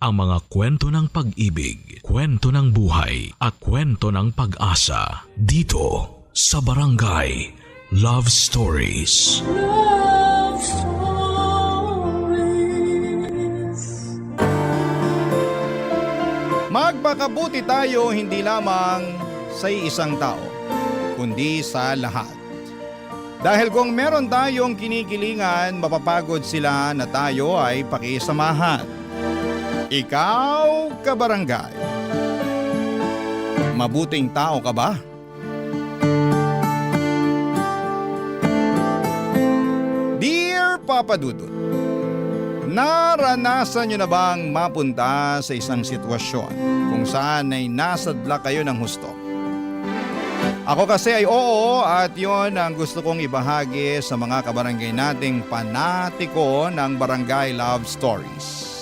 ang mga kwento ng pag-ibig, kwento ng buhay at kwento ng pag-asa dito sa Barangay Love Stories. Love Stories. Magpakabuti tayo hindi lamang sa isang tao, kundi sa lahat. Dahil kung meron tayong kinikilingan, mapapagod sila na tayo ay pakisamahan. Ikaw, kabarangay, mabuting tao ka ba? Dear Papa Dudut, naranasan nyo na bang mapunta sa isang sitwasyon kung saan ay nasadla kayo ng husto? Ako kasi ay oo, at yon ang gusto kong ibahagi sa mga kabarangay nating panatiko ng Barangay Love Stories.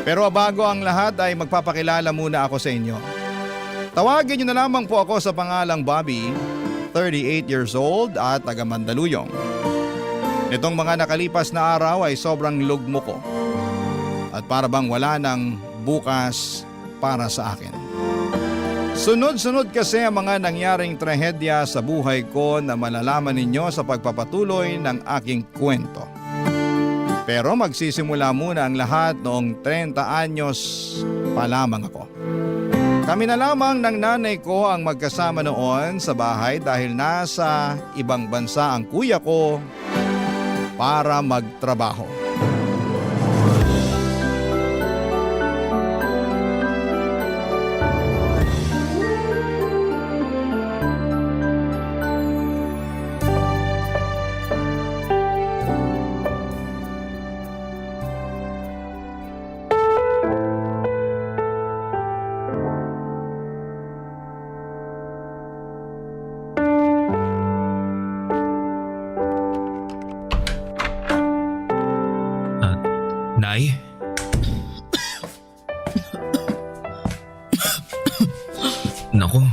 Pero bago ang lahat ay magpapakilala muna ako sa inyo. Tawagin niyo na lamang po ako sa pangalang Bobby, 38 years old at taga Mandaluyong. Nitong mga nakalipas na araw ay sobrang lugmo ko at para bang wala nang bukas para sa akin. Sunod-sunod kasi ang mga nangyaring trahedya sa buhay ko na malalaman ninyo sa pagpapatuloy ng aking kwento. Pero magsisimula muna ang lahat noong 30 anyos pa lamang ako. Kami na lamang ng nanay ko ang magkasama noon sa bahay dahil nasa ibang bansa ang kuya ko para magtrabaho. Nay? Nako,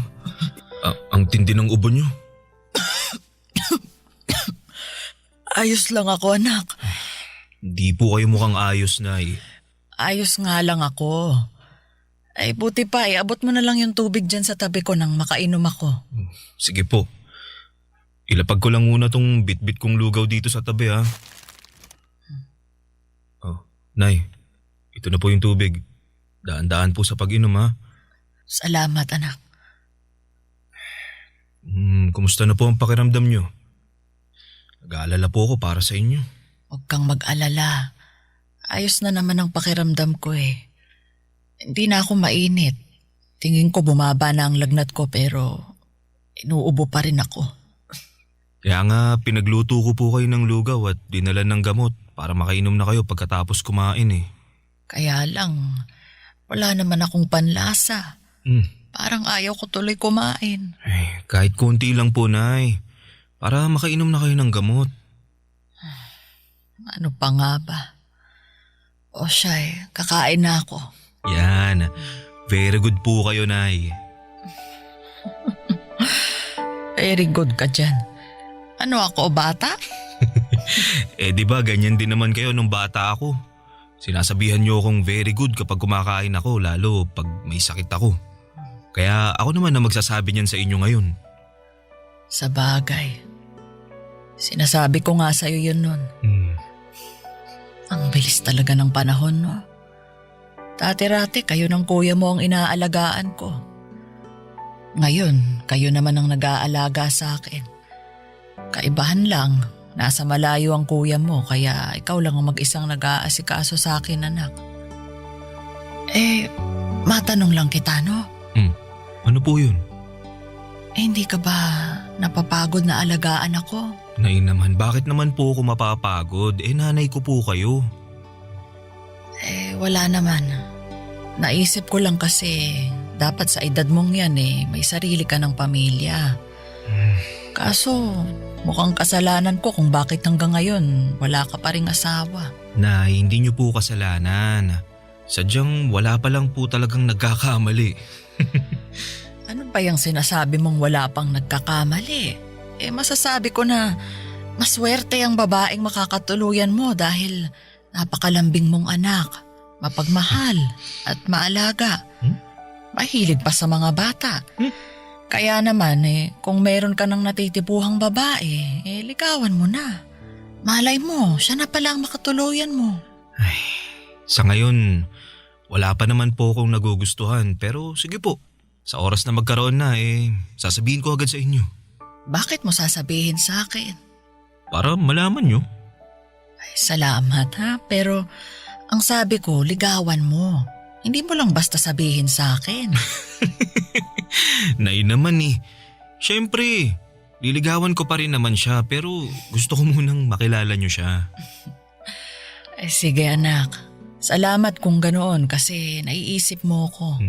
ang tindi ng ubo niyo. Ayos lang ako, anak. Di po kayo mukhang ayos, Nay. Ayos nga lang ako. Ay buti pa, abot mo na lang yung tubig dyan sa tabi ko nang makainom ako. Sige po. Ilapag ko lang muna tong bit-bit kong lugaw dito sa tabi, ha? Oh, Nay, ito na po yung tubig. Daan-daan po sa pag-inom, ha? Salamat, anak. Kumusta na po ang pakiramdam niyo? Nag-aalala po ako para sa inyo. Huwag kang mag-alala. Ayos na naman ang pakiramdam ko eh. Hindi na ako mainit. Tingin ko bumaba na ang lagnat ko pero inuubo pa rin ako. Kaya nga pinagluto ko po kayo ng lugaw at dinala ng gamot para makainom na kayo pagkatapos kumain eh. Kaya lang, wala naman akong panlasa. Parang ayaw ko tuloy kumain. Ay, kahit konti lang po, Nay. Para makainom na kayo ng gamot. Ano pa nga ba? O siya, kakain na ako. Yan. Very good po kayo, Nay. Very good ka dyan. Ano ako, bata? Di ba ganyan din naman kayo nung bata ako. Sinasabihan niyo akong very good kapag kumakain ako, lalo pag may sakit ako. Kaya ako naman na magsasabi niyan sa inyo ngayon. Sa bagay. Sinasabi ko nga sa'yo yun nun. Ang bilis talaga ng panahon, no? Dati-rati kayo ng kuya mo ang inaalagaan ko. Ngayon, kayo naman ang nag-aalaga sa akin. Kaibahan lang, nasa malayo ang kuya mo kaya ikaw lang ang mag-isang nag-aasikaso sa akin, anak. Matanong lang kita, no? Ano po yun? Hindi ka ba napapagod na alagaan ako? Nay naman, bakit naman po ako mapapagod? Nanay ko po kayo. Wala naman. Naisip ko lang kasi dapat sa edad mong yan may sarili ka ng pamilya. Kaso mukhang kasalanan ko kung bakit hanggang ngayon wala ka pa ring asawa. Nay, hindi niyo po kasalanan. Sadyang wala pa lang po talagang nagkakamali. Ano ba yung sinasabi mong wala pang nagkakamali? Masasabi ko na maswerte ang babaeng makakatuluyan mo dahil napakalambing mong anak. mapagmahal at maalaga. Mahilig pa sa mga bata. Kaya naman kung meron ka ng natitipuhang babae, ligawan mo na. Malay mo, siya na pala ang makatuluyan mo. Sa ngayon, wala pa naman po akong nagugustuhan pero sige po. Sa oras na magkaroon na sasabihin ko agad sa inyo. Bakit mo sasabihin sa akin? Para malaman nyo. Ay, salamat ha, pero ang sabi ko, ligawan mo. Hindi mo lang basta sabihin sa akin. Nay naman Siyempre, liligawan ko pa rin naman siya pero gusto ko munang makilala nyo siya. Ay, sige anak, salamat kung ganoon kasi naiisip mo ko.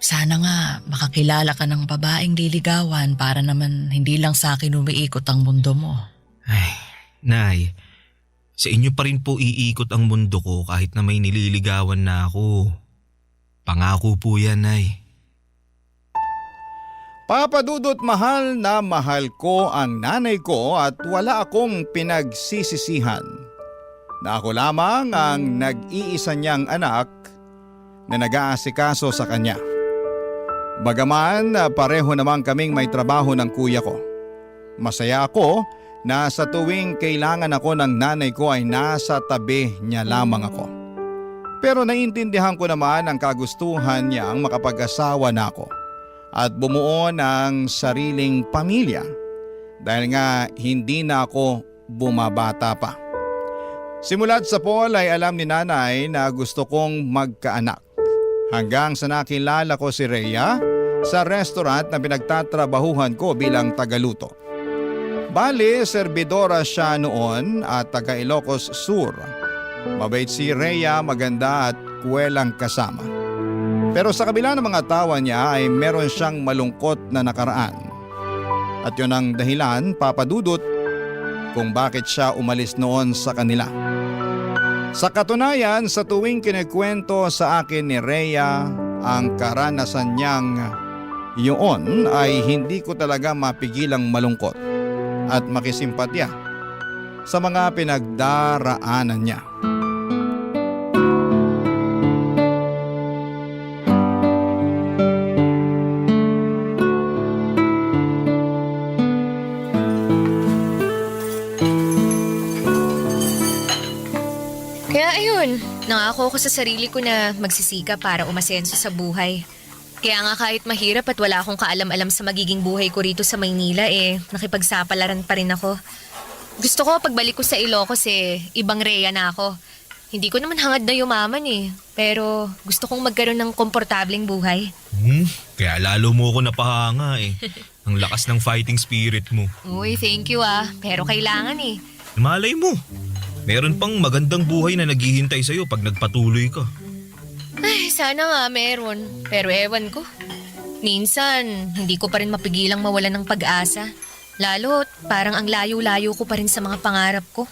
Sana nga makakilala ka ng babaeng liligawan para naman hindi lang sa akin umiikot ang mundo mo. Ay, Nay, sa inyo pa rin po iikot ang mundo ko kahit na may nililigawan na ako. Pangako po yan, Nay. Papa Dudut, mahal na mahal ko ang nanay ko at wala akong pinagsisisihan na ako lamang ang nag-iisa niyang anak na nag-aasikaso sa kanya. Bagaman pareho naman kaming may trabaho ng kuya ko. Masaya ako na sa tuwing kailangan ako ng nanay ko ay nasa tabi niya lamang ako. Pero naiintindihan ko naman ang kagustuhan niyang makapag-asawa na ako at bumuo ng sariling pamilya dahil nga hindi na ako bumabata pa. Simula't sa Paul ay alam ni nanay na gusto kong magkaanak. Hanggang sa nakilala ko si Rhea sa restaurant na pinagtatrabahuhan ko bilang tagaluto. Bali, serbidora siya noon at taga Ilocos Sur. Mabait si Rhea, maganda at kuwelang kasama. Pero sa kabila ng mga tawa niya ay meron siyang malungkot na nakaraan. At yun ang dahilan, Papa Dudut, kung bakit siya umalis noon sa kanila. Sa katunayan, sa tuwing kinikwento sa akin ni Rhea ang karanasan niyang yun ay hindi ko talaga mapigilang malungkot at makisimpatya sa mga pinagdaraanan niya. Kaya ayun, nangako ko sa sarili ko na magsisika para umasenso sa buhay. Kaya nga kahit mahirap at wala akong kaalam-alam sa magiging buhay ko rito sa Maynila nakipagsapalaran pa rin ako. Gusto ko pagbalik ko sa Ilocos ibang Rhea na ako. Hindi ko naman hangad na yumaman pero gusto kong magkaroon ng komportableng buhay. Kaya lalo mo ako napahanga Ang lakas ng fighting spirit mo. Uy, thank you pero kailangan Malay mo. Meron pang magandang buhay na naghihintay sa'yo pag nagpatuloy ka. Ay, sana nga meron. Pero ewan ko. Minsan, hindi ko pa rin mapigilang mawalan ng pag-asa. Lalo't parang ang layo-layo ko pa rin sa mga pangarap ko.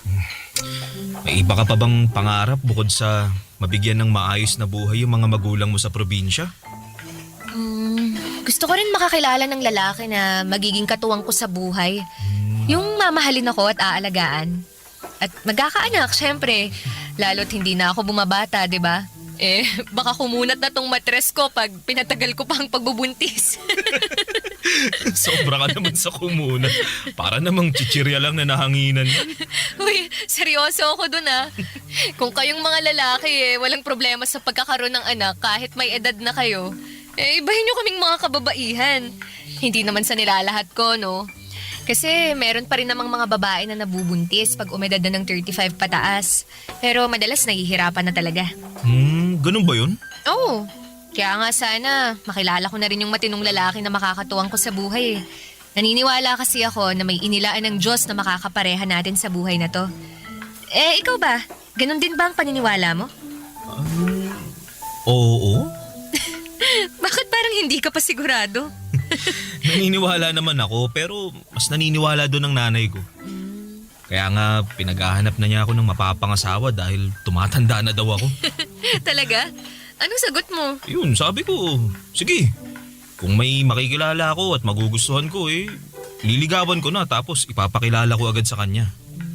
May iba ka pa bang pangarap bukod sa mabigyan ng maayos na buhay yung mga magulang mo sa probinsya? Gusto ko rin makakilala ng lalaki na magiging katuwang ko sa buhay. Yung mamahalin ako at aalagaan. At magkakaanak, syempre. Lalo't hindi na ako bumabata, di ba? Baka kumunat na tong matres ko pag pinatagal ko pa ang pagbubuntis. Sobra ka naman sa kumunat. Para namang chichirya lang na nahanginan. Uy, seryoso ako dun Kung kayong mga lalaki walang problema sa pagkakaroon ng anak kahit may edad na kayo, ibahin nyo kaming mga kababaihan. Hindi naman sa nilalahat ko, no? Kasi meron pa rin namang mga babae na nabubuntis pag umedad na ng 35 pataas. Pero madalas nahihirapan na talaga. Ganun ba yun? Oo. Kaya nga sana makilala ko na rin yung matinong lalaki na makakatuwang ko sa buhay. Naniniwala kasi ako na may inilaan ng Diyos na makakapareha natin sa buhay na to. Ikaw ba? Ganun din ba ang paniniwala mo? Oo. Bakit parang hindi ka pa sigurado? Naniniwala naman ako pero mas naniniwala doon ang nanay ko. Kaya nga pinaghahanap na niya ako ng mapapangasawa dahil tumatanda na daw ako. Talaga? Anong sagot mo? Yun, sabi ko, sige. Kung may makikilala ako at magugustuhan ko liligawan ko na tapos ipapakilala ko agad sa kanya.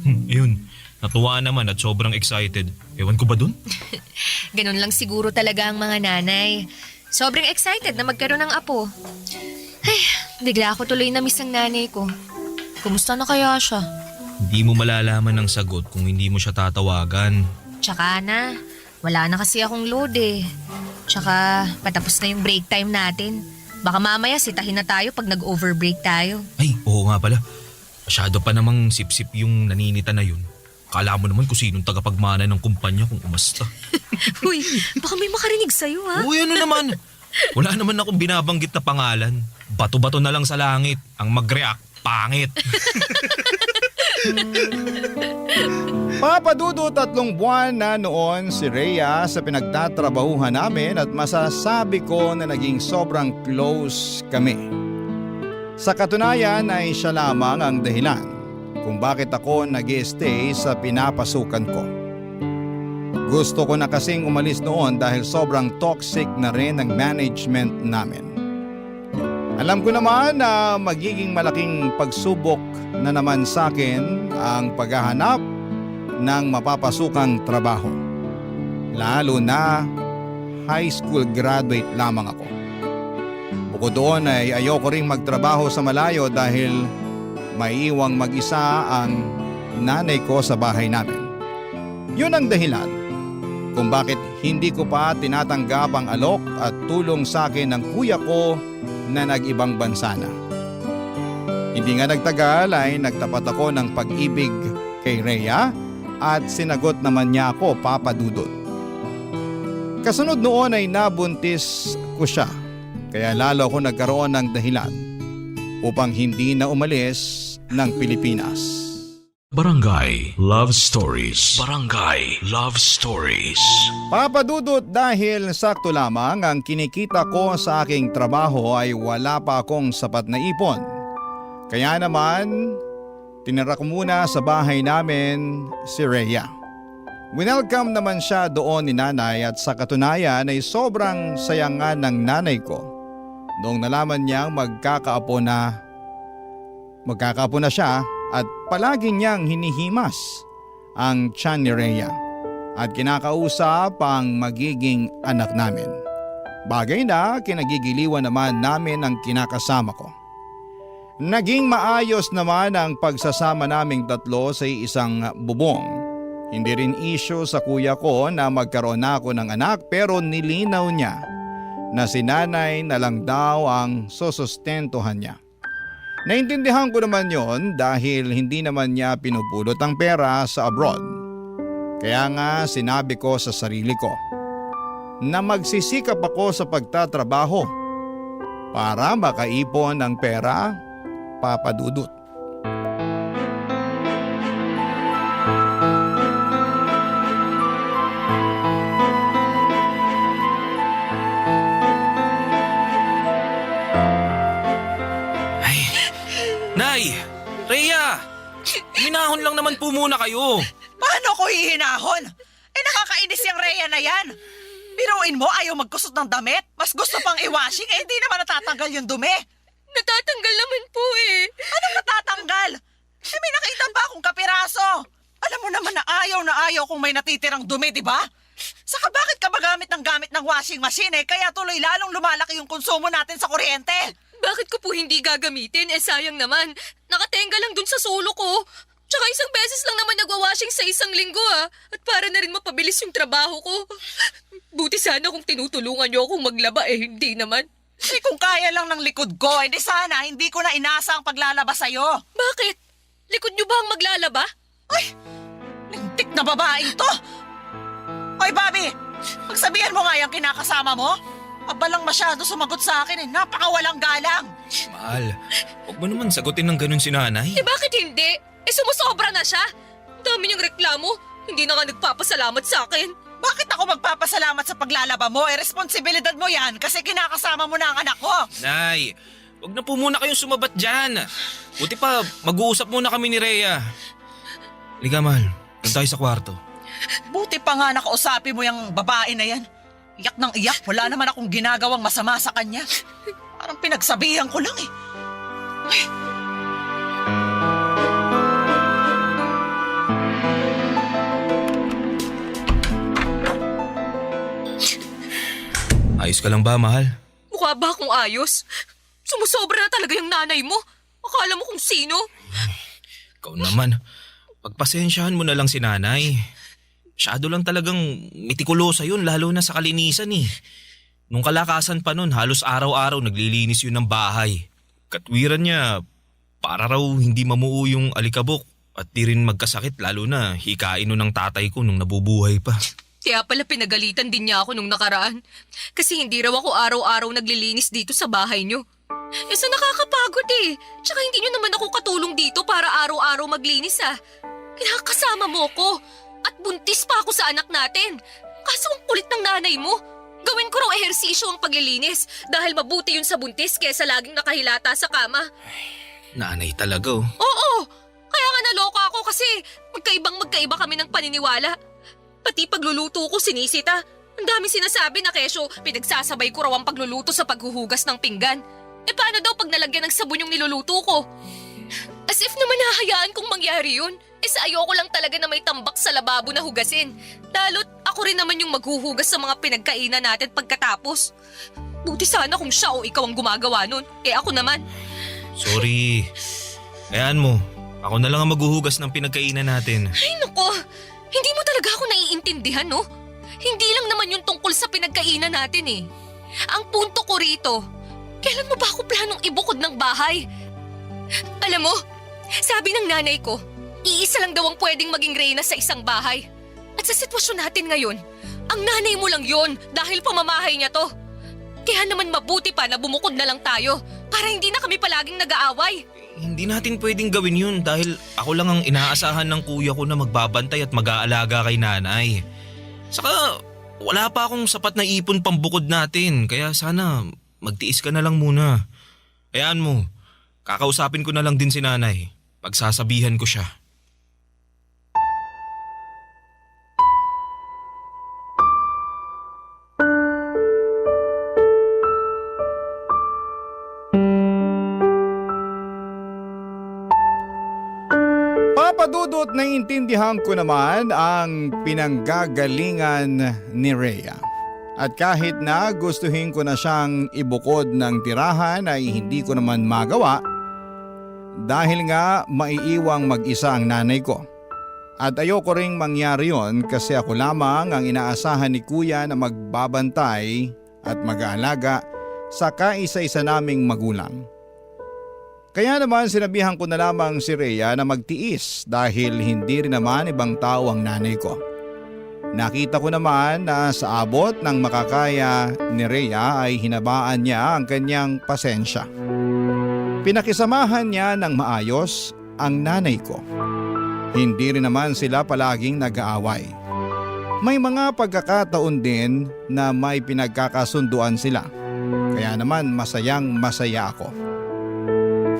Yun, Natuwa naman at sobrang excited. Ewan ko ba dun? Ganun lang siguro talaga ang mga nanay. Sobrang excited na magkaroon ng apo. Ay, bigla ako tuloy na miss ang nanay ko. Kumusta na kaya siya? Hindi mo malalaman ng sagot kung hindi mo siya tatawagan. Tsaka na, wala na kasi akong load eh. Tsaka patapos na yung break time natin. Baka mamaya sitahin na tayo pag nag-overbreak tayo. Ay, oo nga pala. Masyado pa namang sip-sip yung naninita na yun. Kala mo naman kung sinong tagapagmana ng kumpanya kung umasta. Uy, baka may makarinig sa'yo ha? Uy, ano naman? Wala naman akong binabanggit na pangalan. Bato-bato na lang sa langit. Ang mag-react, pangit. Papadudo 3 buwan na noon si Rhea sa pinagtatrabahuhan namin at masasabi ko na naging sobrang close kami. Sa katunayan ay siya lamang ang dahilan kung bakit ako nag-stay sa pinapasukan ko. Gusto ko na kasing umalis noon dahil sobrang toxic na rin ang management namin. Alam ko naman na magiging malaking pagsubok na naman sa akin ang paghahanap ng mapapasukang trabaho. Lalo na high school graduate lamang ako. Bukod doon ay ayoko ring magtrabaho sa malayo dahil maiiwang mag-isa ang nanay ko sa bahay namin. Yun ang dahilan kung bakit hindi ko pa tinatanggap ang alok at tulong sa akin ng kuya ko na nag-ibang bansa na. Hindi nga nagtagal ay nagtapat ako ng pag-ibig kay Rhea at sinagot naman niya ako, Papa Dudut. Kasunod noon ay nabuntis ko siya, kaya lalo ako nagkaroon ng dahilan upang hindi na umalis ng Pilipinas. Barangay Love Stories. Barangay Love Stories. Papadudot dahil sakto lamang ang kinikita ko sa aking trabaho ay wala pa akong sapat na ipon. Kaya naman, tinira ko muna sa bahay namin si Rhea. Winelcome naman siya doon ni nanay at sa katunayan ay sobrang sayangan ng nanay ko noong nalaman niyang magkakaapo na siya at palagi niyang hinihimas ang tiyan ni Rhea at kinakausap ang magiging anak namin. Bagay na kinagigiliwan naman namin ang kinakasama ko. Naging maayos naman ang pagsasama naming 3 sa isang bubong. Hindi rin issue sa kuya ko na magkaroon na ako ng anak pero nilinaw niya na si nanay na lang daw ang susustentuhan niya. Naintindihan ko naman yon dahil hindi naman niya pinupulot ang pera sa abroad. Kaya nga sinabi ko sa sarili ko na magsisikap ako sa pagtatrabaho para makaipon ng pera, Papa Dudut. Nay! Rhea! Minahon lang naman po muna kayo. Paano ko hihinahon? Nakakainis yung Rhea na yan. Biruin mo, ayaw magkusot ng damit? Mas gusto pang i-washing, hindi naman natatanggal yung dumi. Natatanggal naman po eh. Anong natatanggal? May nakita ba akong kapiraso? Alam mo naman na ayaw kung may natitirang dumi, di ba? Saka bakit ka ba gamit ng washing machine kaya tuloy lalong lumalaki yung konsumo natin sa kuryente? Bakit ko po hindi gagamitin? Sayang naman. Nakatenga lang dun sa solo ko. Tsaka isang beses lang naman nagwa-washing sa isang linggo At para na rin mapabilis yung trabaho ko. Buti sana kung tinutulungan niyo akong maglaba hindi naman. Kung kaya lang ng likod ko, di sana hindi ko na inasa ang paglalaba sa'yo. Bakit? Likod niyo ba ang maglalaba? Ay, lintik na babaeng to. Hoy, Bobby, magsabihan mo nga yung kinakasama mo. Abalang masyado sumagot sa akin napakawalang galang. Mahal, huwag mo naman sagutin ng ganun si nanay. Bakit hindi? Sumusobra na siya. Ang dami niyang reklamo. Hindi na nga nagpapasalamat sa akin. Bakit ako magpapasalamat sa paglalaba mo? Responsibilidad mo yan kasi kinakasama mo na ang anak ko. Nay, huwag na po muna kayong sumabat dyan. Buti pa, mag-uusap muna kami ni Rhea. Liga, mahal. Doon tayo sa kwarto. Buti pa nga nakausapin mo yung babae na yan. Iyak ng iyak, wala naman akong ginagawang masama sa kanya. Parang pinagsabihan ko lang Ay. Ayos ka lang ba, mahal? Mukha ba akong ayos? Sumusobra na talaga yung nanay mo. Akala mo kung sino? Ikaw naman. Pagpasensyahan mo na lang si nanay. Masyado lang talagang mitikulosa yun, lalo na sa kalinisan eh. Nung kalakasan pa nun, halos araw-araw naglilinis yun ng bahay. Katwiran niya, para raw hindi mamuo yung alikabok at di rin magkasakit, lalo na hikain nun ng tatay ko nung nabubuhay pa. Kaya pala pinagalitan din niya ako nung nakaraan. Kasi hindi raw ako araw-araw naglilinis dito sa bahay niyo. Sa nakakapagod eh. Tsaka hindi niyo naman ako katulong dito para araw-araw maglinis ah. Kinakasama mo ko. At buntis pa ako sa anak natin. Kaso ang kulit ng nanay mo. Gawin ko raw ehersisyo ang paglilinis dahil mabuti yun sa buntis kesa laging nakahilata sa kama. Nanay talaga oh. Oo! Kaya nga naloka ako kasi magkaiba kami ng paniniwala. Pati pagluluto ko sinisita. Ang daming sinasabi na kesyo pinagsasabay ko raw ang pagluluto sa paghuhugas ng pinggan. Paano daw pag nalagyan ng sabon yung niluluto ko? As if naman nahahayaan kong mangyari yun. Sa ayoko lang talaga na may tambak sa lababo na hugasin. Lalo't ako rin naman yung maghuhugas sa mga pinagkainan natin pagkatapos. Buti sana kung siya o ikaw ang gumagawa nun. Ako naman. Sorry. Hayaan mo. Ako na lang ang maghuhugas ng pinagkainan natin. Ay nako, hindi mo talaga ako naiintindihan no? Hindi lang naman yung tungkol sa pinagkainan natin eh. Ang punto ko rito, kailan mo ba ako planong ibukod ng bahay? Alam mo, sabi ng nanay ko, iisa lang daw ang pwedeng maging reyna sa isang bahay. At sa sitwasyon natin ngayon, ang nanay mo lang yon dahil pamamahay niya to. Kaya naman mabuti pa na bumukod na lang tayo para hindi na kami palaging nag-aaway. Hindi natin pwedeng gawin yun dahil ako lang ang inaasahan ng kuya ko na magbabantay at mag-aalaga kay nanay. Saka wala pa akong sapat na ipon pambukod natin kaya sana magtiis ka na lang muna. Hayaan mo, kakausapin ko na lang din si nanay. Pagsasabihan ko siya. Papadudot naiintindihan ko naman ang pinanggagalingan ni Rhea. At kahit na gustuhin ko na siyang ibukod ng tirahan ay hindi ko naman magawa dahil nga maiiwang mag-isa ang nanay ko. At ayoko ring mangyari yon kasi ako lamang ang inaasahan ni kuya na magbabantay at mag-aalaga sa kaisa-isa naming magulang. Kaya naman sinabihan ko na lamang si Rhea na magtiis dahil hindi rin naman ibang tao ang nanay ko. Nakita ko naman na sa abot ng makakaya ni Rhea ay hinabaan niya ang kanyang pasensya. Pinakisamahan niya ng maayos ang nanay ko. Hindi rin naman sila palaging nag-aaway. May mga pagkakataon din na may pinagkakasunduan sila. Kaya naman masayang masaya ako.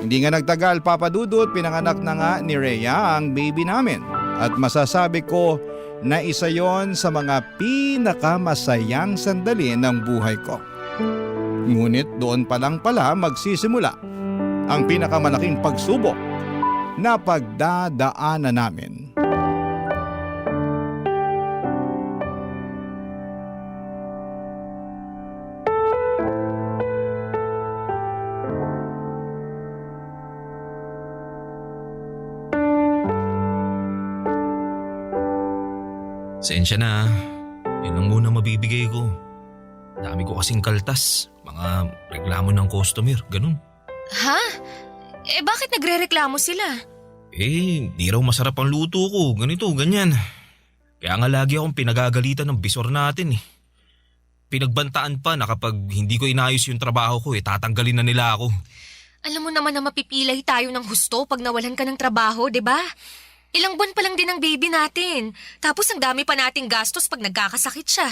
Hindi nga nagtagal papadudot, pinanganak na nga ni Rhea ang baby namin. At masasabi ko na isa yon sa mga pinakamasayang sandali ng buhay ko. Ngunit doon pa lang pala magsisimula ang pinakamalaking pagsubok na pagdadaanan namin. Sensya na, yun lang muna mabibigay ko. Dami ko kasing kaltas, mga reklamo ng customer, ganun. Ha? Bakit nagre-reklamo sila? Di raw masarap ang luto ko, ganito, ganyan. Kaya nga lagi akong pinagagalitan ng bisor natin eh. Pinagbantaan pa na kapag hindi ko inayos yung trabaho ko tatanggalin na nila ako. Alam mo naman na mapipilay tayo ng husto pag nawalan ka ng trabaho, di ba? Ilang buwan pa lang din ang baby natin. Tapos ang dami pa nating gastos pag nagkakasakit siya.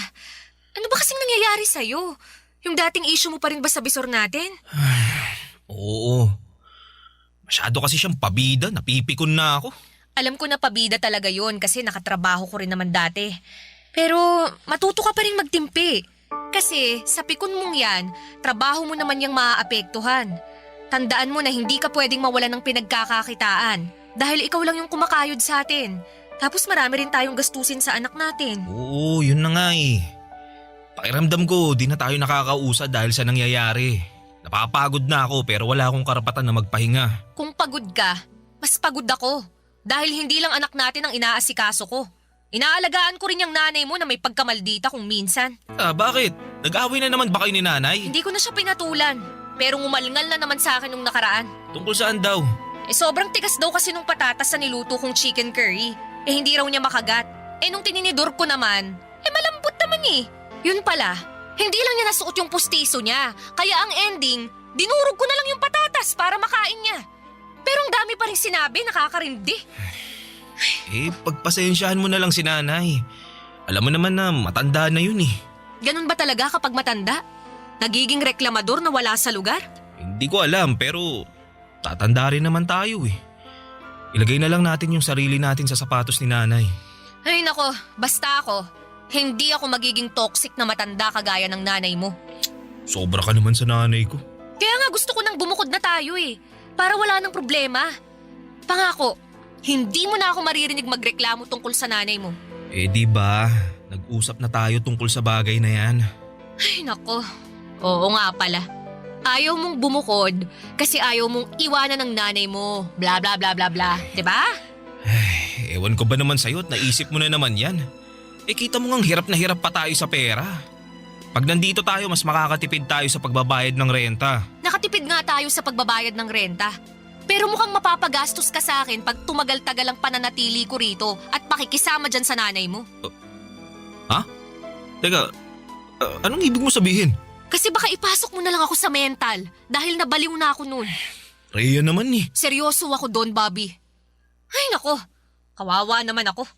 Ano ba kasing nangyayari sa'yo? Yung dating issue mo pa rin ba sa bisor natin? Oo. Masyado kasi siyang pabida, napipikon na ako. Alam ko na pabida talaga yon kasi nakatrabaho ko rin naman dati. Pero matuto ka pa rin magtimpi. Kasi sa pikon mong yan, trabaho mo naman yung maaapektuhan. Tandaan mo na hindi ka pwedeng mawalan ng pinagkakakitaan. Dahil ikaw lang yung kumakayod sa atin. Tapos marami rin tayong gastusin sa anak natin. Oo, yun na nga eh. Pakiramdam ko di na tayo nakakausad dahil sa nangyayari. Napapagod na ako pero wala akong karapatan na magpahinga. Kung pagod ka, mas pagod ako. Dahil hindi lang anak natin ang inaasikaso ko. Inaalagaan ko rin yung nanay mo na may pagkamaldita kung minsan. Bakit? Nag-away na naman ba kayo ni nanay? Hindi ko na siya pinatulan. Pero ngumalngal na naman sa akin nung nakaraan. Tungkol saan daw? Sobrang tigas daw kasi nung patatas na niluto kong chicken curry. Hindi raw niya makagat. Nung tininidor ko naman, malambot naman eh. Yun pala, hindi lang niya nasuot yung pustiso niya. Kaya ang ending, dinurog ko na lang yung patatas para makain niya. Pero ang dami pa rin sinabi, nakakarindi. Pagpasensyahan mo na lang si nanay. Alam mo naman na matanda na yun eh. Ganun ba talaga kapag matanda? Nagiging reklamador na wala sa lugar? Hindi ko alam pero tatanda rin naman tayo eh. Ilagay na lang natin yung sarili natin sa sapatos ni nanay. Ay nako, basta ako. Hindi ako magiging toxic na matanda kagaya ng nanay mo. Sobra ka naman sa nanay ko. Kaya nga gusto ko nang bumukod na tayo eh. Para wala nang problema. Pangako, hindi mo na ako maririnig magreklamo tungkol sa nanay mo. Di ba? Nag-usap na tayo tungkol sa bagay na yan. Ay nako, oo nga pala. Ayaw mong bumukod kasi ayaw mong iwanan ng nanay mo. Bla bla bla bla bla. Diba? Ewan ko ba naman sa'yo at naisip mo na naman yan. Kita mo ngang hirap na hirap pa tayo sa pera. Pag nandito tayo, mas makakatipid tayo sa pagbabayad ng renta. Nakatipid nga tayo sa pagbabayad ng renta. Pero mukhang mapapagastos ka sa akin pag tumagal-tagal ang pananatili ko rito at pakikisama dyan sa nanay mo. Ha? Teka, anong ibig mo sabihin? Kasi baka ipasok mo na lang ako sa mental dahil nabaliw na ako nun. Rhea naman eh. Seryoso ako doon, Bobby. Ay nako, kawawa naman ako.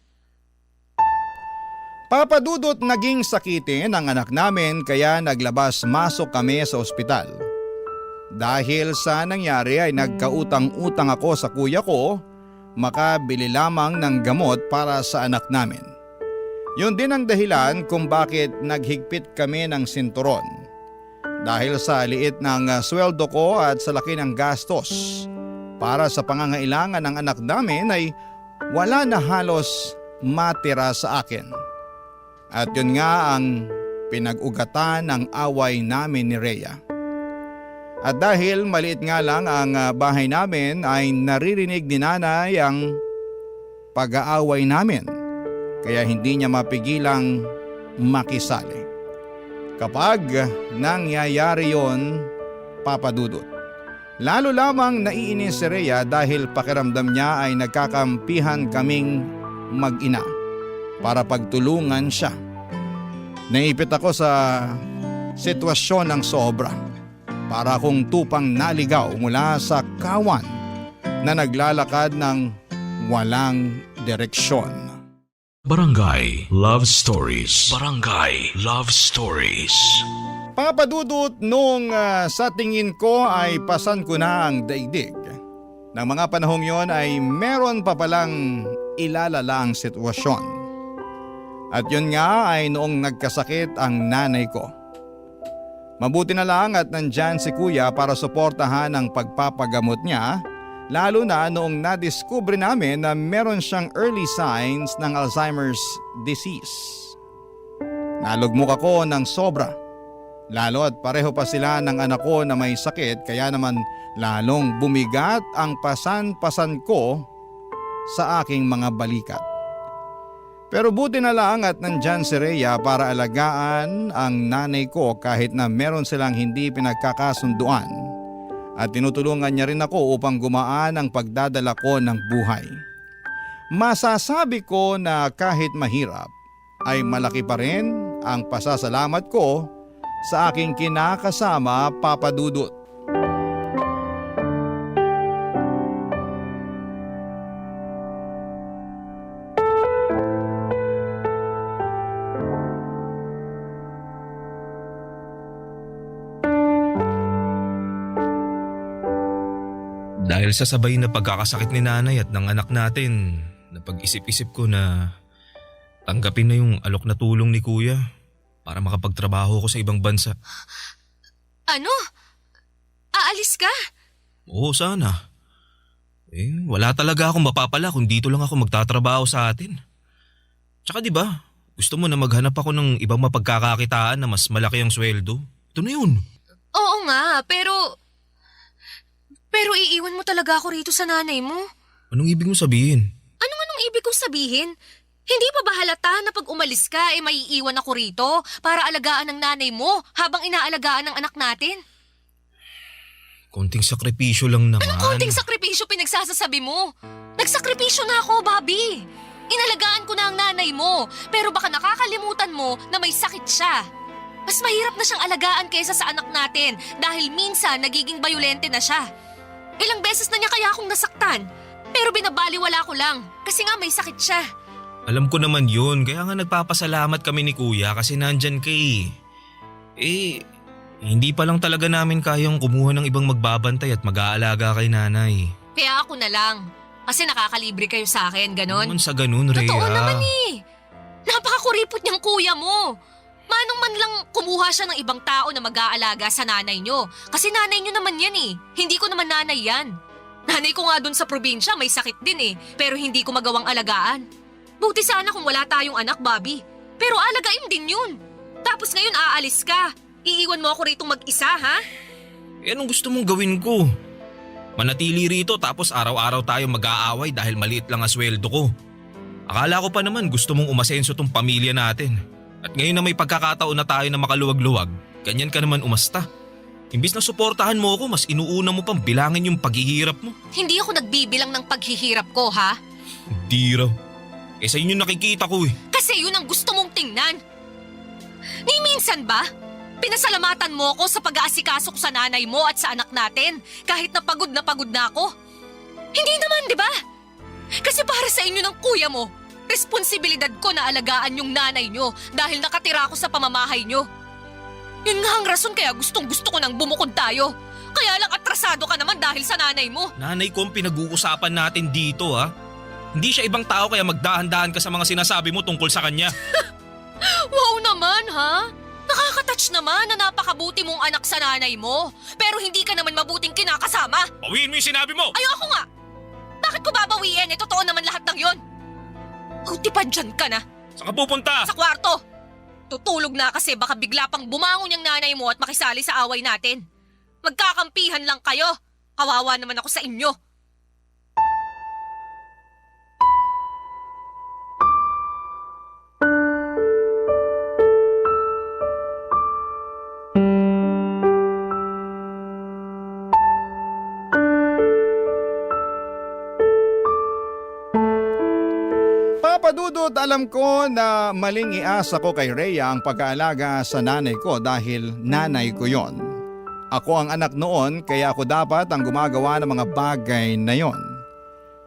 Papadudot naging sakitin ang anak namin kaya naglabas-masok kami sa ospital. Dahil sa nangyari ay nagkautang-utang ako sa kuya ko, makabili lamang ng gamot para sa anak namin. Yun din ang dahilan kung bakit naghigpit kami ng sinturon. Dahil sa liit ng sweldo ko at sa laki ng gastos, para sa pangangailangan ng anak namin ay wala na halos matira sa akin. At yun nga ang pinag-ugatan ng away namin ni Rhea. At dahil maliit nga lang ang bahay namin ay naririnig ni nanay ang pag-aaway namin. Kaya hindi niya mapigilang makisali. Kapag nangyayari yon, papadudot. Lalo lamang naiinis si Rhea dahil pakiramdam niya ay nagkakampihan kaming mag-ina para pagtulungan siya. Naipit ako sa sitwasyon ng sobra. Para akong tupang naligaw mula sa kawan na naglalakad ng walang direksyon. Barangay Love Stories. Barangay Love Stories. Papadudot nung sa tingin ko ay pasan ko na ang daigdig. Nang mga panahong yon ay meron pa palang ilalala ang sitwasyon. At yun nga ay noong nagkasakit ang nanay ko. Mabuti na lang at nandyan si kuya para suportahan ang pagpapagamot niya, lalo na noong nadiskubre namin na meron siyang early signs ng Alzheimer's disease. Nalugmok ako ng sobra, lalo at pareho pa sila ng anak ko na may sakit kaya naman lalong bumigat ang pasan-pasan ko sa aking mga balikat. Pero buti na lang at nandyan si Rhea para alagaan ang nanay ko kahit na meron silang hindi pinagkakasunduan. At tinutulungan niya rin ako upang gumaan ang pagdadala ko ng buhay. Masasabi ko na kahit mahirap ay malaki pa rin ang pasasalamat ko sa aking kinakasama, Papa Dudut. Dahil sa sabay na pagkakasakit ni nanay at ng anak natin, napag-isip-isip ko na tanggapin na yung alok na tulong ni kuya para makapagtrabaho ko sa ibang bansa. Ano? Aalis ka? Oo, sana. Wala talaga akong mapapala kung dito lang ako magtatrabaho sa atin. Tsaka 'di ba? Gusto mo na maghanap ako ng ibang mapagkakakitaan na mas malaki ang sweldo? Ito na yun. Oo nga, pero... Pero iiwan mo talaga ako rito sa nanay mo? Anong ibig mo sabihin? Anong ibig kong sabihin? Hindi pa ba halata na pag umalis ka maiiwan ako rito para alagaan ng nanay mo habang inaalagaan ng anak natin? Konting sakripisyo lang naman. Anong konting sakripisyo pinagsasasabi mo? Nagsakripisyo na ako, Bobby. Inalagaan ko na ang nanay mo, pero baka nakakalimutan mo na may sakit siya. Mas mahirap na siyang alagaan kaysa sa anak natin dahil minsan nagiging bayolente na siya. Ilang beses na niya kaya akong nasaktan, pero binabaliwala ko lang kasi nga may sakit siya. Alam ko naman yun, kaya nga nagpapasalamat kami ni Kuya kasi nandyan ka eh. Hindi pa lang talaga namin kayang kumuha ng ibang magbabantay at mag-aalaga kay nanay. Kaya ako na lang, kasi nakakalibre kayo sa akin, ganon. Naman sa ganun, Rhea. Totoo naman eh. Napakakuripot niyang kuya mo. Manong man lang kumuha siya ng ibang tao na mag-aalaga sa nanay niyo. Kasi nanay niyo naman yan eh. Hindi ko naman nanay yan. Nanay ko nga dun sa probinsya may sakit din eh. Pero hindi ko magawang alagaan. Buti sana kung wala tayong anak, Bobby. Pero alagain din yun. Tapos ngayon aalis ka. Iiwan mo ako rito mag-isa, ha? Anong gusto mong gawin ko? Manatili rito tapos araw-araw tayo mag-aaway dahil maliit lang ang sweldo ko. Akala ko pa naman gusto mong umasenso tong pamilya natin. At ngayon na may pagkakataon na tayo na makaluwag-luwag, ganyan ka naman umasta. Imbis na suportahan mo ako, mas inuuna mo pang bilangin yung paghihirap mo. Hindi ako nagbibilang ng paghihirap ko, ha? Hindi raw. Sa inyo nakikita ko eh. Kasi yun ang gusto mong tingnan. Ni minsan ba? Pinasalamatan mo ako sa pag-aasikaso ko sa nanay mo at sa anak natin kahit na pagod na ako. Hindi naman, di ba? Kasi para sa inyo ng kuya mo, responsibilidad ko na alagaan yung nanay nyo dahil nakatira ako sa pamamahay nyo. Yun nga ang rason kaya gustong-gusto ko nang bumukod tayo. Kaya lang atrasado ka naman dahil sa nanay mo. Nanay ko ang pinag-uusapan natin dito ha. Hindi siya ibang tao kaya magdahan-dahan ka sa mga sinasabi mo tungkol sa kanya. Wow naman, ha? Nakakatouch naman na napakabuti mong anak sa nanay mo. Pero hindi ka naman mabuting kinakasama. Bawiin mo yung sinabi mo! Ayoko nga! Bakit ko babawiin? Totoo naman lahat ng yon. Buti pa dyan ka na. Saan ka pupunta? Sa kwarto. Tutulog na kasi baka bigla pang bumangon yung nanay mo at makisali sa away natin. Magkakampihan lang kayo. Kawawa naman ako sa inyo. Papadudot, alam ko na maling iasa ko kay Rhea ang pag-aalaga sa nanay ko dahil nanay ko yon. Ako ang anak noon kaya ako dapat ang gumagawa ng mga bagay na yon.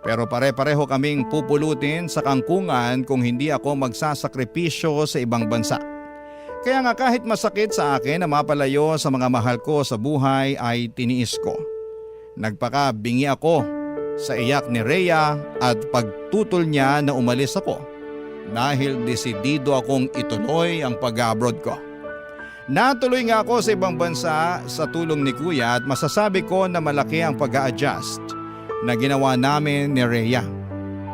Pero pare-pareho kaming pupulutin sa kangkungan kung hindi ako magsasakripisyo sa ibang bansa. Kaya nga kahit masakit sa akin na mapalayo sa mga mahal ko sa buhay ay tiniis ko. Nagpakabingi ako sa iyak ni Rhea at pagtutol niya na umalis ako dahil desidido akong ituloy ang pag-abroad ko. Natuloy nga ako sa ibang bansa sa tulong ni Kuya at masasabi ko na malaki ang pag-a-adjust na ginawa namin ni Rhea.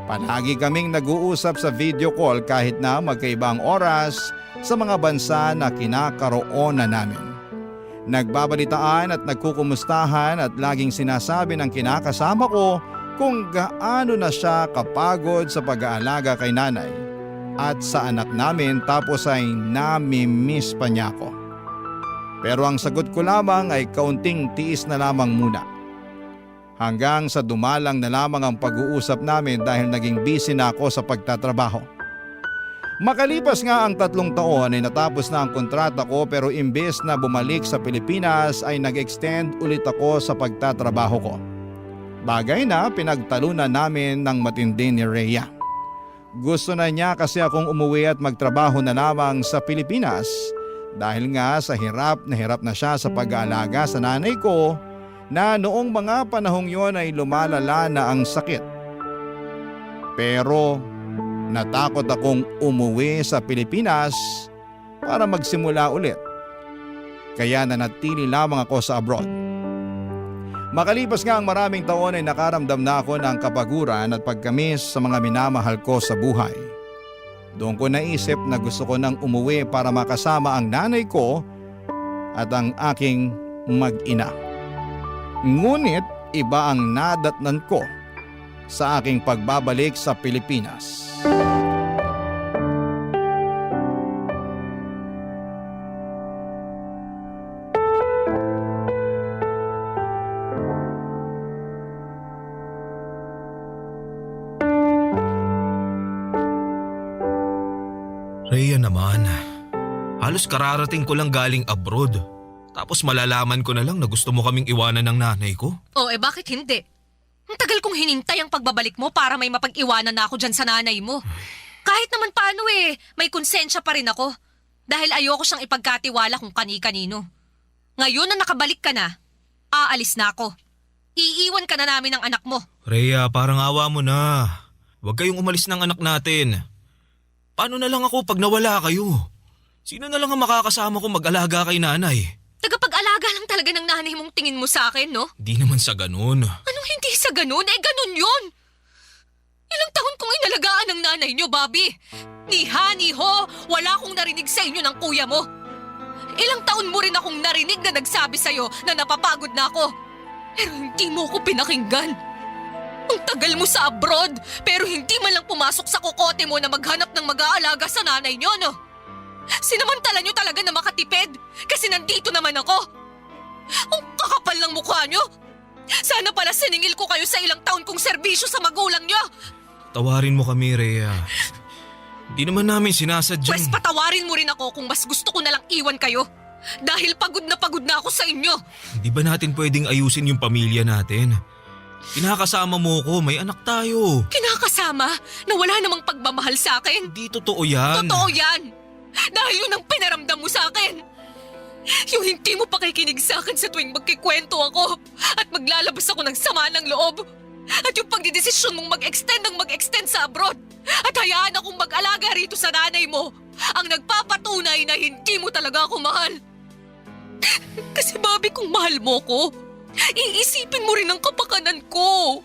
Palagi kaming nag-uusap sa video call kahit na magkaibang oras sa mga bansa na kinakaroonan namin. Nagbabalitaan at nagkukumustahan at laging sinasabi ng kinakasama ko kung gaano na siya kapagod sa pag-aalaga kay nanay at sa anak namin tapos ay nami-miss pa niya ako. Pero ang sagot ko lamang ay kaunting tiis na lamang muna. Hanggang sa dumalang na lamang ang pag-uusap namin dahil naging busy na ako sa pagtatrabaho. Makalipas nga ang 3 taon ay natapos na ang kontrata ko pero imbes na bumalik sa Pilipinas ay nag-extend ulit ako sa pagtatrabaho ko. Bagay na pinagtalunan namin ng matindi ni Rhea. Gusto na niya kasi akong umuwi at magtrabaho na lamang sa Pilipinas dahil nga sa hirap na siya sa pag-aalaga sa nanay ko na noong mga panahong yon ay lumalala na ang sakit. Pero natakot akong umuwi sa Pilipinas para magsimula ulit. Kaya nanatili lamang ako sa abroad. Makalipas nga ang maraming taon ay nakaramdam na ako ng kapaguran at pagkamis sa mga minamahal ko sa buhay. Doon ko naisip na gusto ko nang umuwi para makasama ang nanay ko at ang aking mag-ina. Ngunit iba ang nadatnan ko sa aking pagbabalik sa Pilipinas. Rhea naman, halos kararating ko lang galing abroad. Tapos malalaman ko na lang na gusto mo kaming iwanan ng nanay ko. Bakit hindi? Ang tagal kong hinintay ang pagbabalik mo para may mapag-iwanan na ako dyan sa nanay mo. Kahit naman paano may konsensya pa rin ako. Dahil ayoko siyang ipagkatiwala kung kani-kanino. Ngayon na nakabalik ka na, aalis na ako. Iiwan ka na namin ng anak mo. Rhea, parang awa mo na. Huwag kayong umalis ng anak natin. Paano na lang ako pag nawala kayo? Sino na lang ang makakasama ko mag-alaga kay nanay? Tagapag-alaga lang talaga ng nanay mong tingin mo sa akin, no? Di naman sa ganun. Anong hindi sa ganun? Ganun yun! Ilang taon kong inalagaan ng nanay niyo, Bobby. Ni ha, ni ho, wala akong narinig sa inyo ng kuya mo. Ilang taon mo rin akong narinig na nagsabi sa'yo na napapagod na ako. Pero hindi mo ko pinakinggan. Ang tagal mo sa abroad, pero hindi man lang pumasok sa kokote mo na maghanap ng mag-aalaga sa nanay niyo, no? Sinamantala niyo talaga na makatipid kasi nandito naman ako. Ang kakapal ng mukha niyo. Sana pala siningil ko kayo sa ilang taon kong serbisyo sa magulang niyo. Tawarin mo kami, Rhea. Di naman namin sinasadya. Pwes patawarin mo rin ako kung mas gusto ko na lang iwan kayo. Dahil pagod na ako sa inyo. Di ba natin pwedeng ayusin yung pamilya natin? Kinakasama mo ko, may anak tayo. Kinakasama na wala namang pagmamahal sa akin. Di totoo yan. Totoo yan. Dahil yun ang pinaramdam mo sa akin. Yung hindi mo pakikinig sa akin sa tuwing magkikwento ako at maglalabas ako ng sama ng loob. At yung pagdidesisyon mong mag-extend sa abroad at hayaan akong mag-alaga rito sa nanay mo ang nagpapatunay na hindi mo talaga ako mahal. Kasi Bobby, kung mahal mo ko, iisipin mo rin ang kapakanan ko.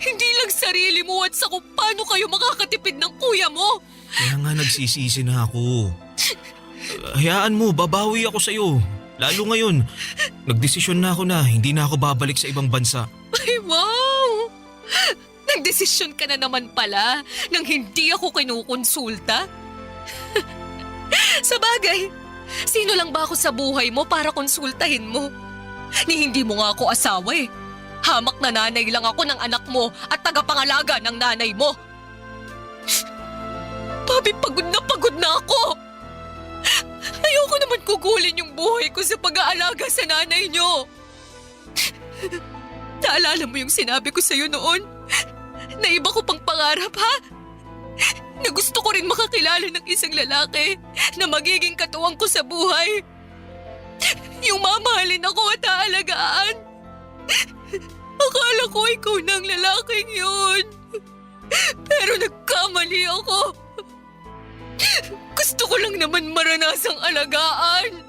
Hindi lang sarili mo at sa kung paano kayo makakatipid ng kuya mo. Kaya nga nagsisisi na ako. Hayaan mo, babawi ako sa'yo. Lalo ngayon, nagdesisyon na ako na hindi na ako babalik sa ibang bansa. Ay, wow! Nagdesisyon ka na naman pala nang hindi ako kinukonsulta. Sa bagay, sino lang ba ako sa buhay mo para konsultahin mo? Ni hindi mo nga ako asawa eh. Hamak na nanay lang ako ng anak mo at tagapangalaga ng nanay mo. Bobby, pagod na ako. Ayoko naman kugulin yung buhay ko sa pag-aalaga sa nanay niyo. Naalala mo yung sinabi ko sa'yo noon? Na iba ko pang pangarap, ha? Na gusto ko rin makakilala ng isang lalaki na magiging katuwang ko sa buhay. Yung mamahalin ako at aalagaan. Akala ko ikaw na ang lalaking yun. Pero nagkamali ako. Gusto ko lang naman maranasang alagaan.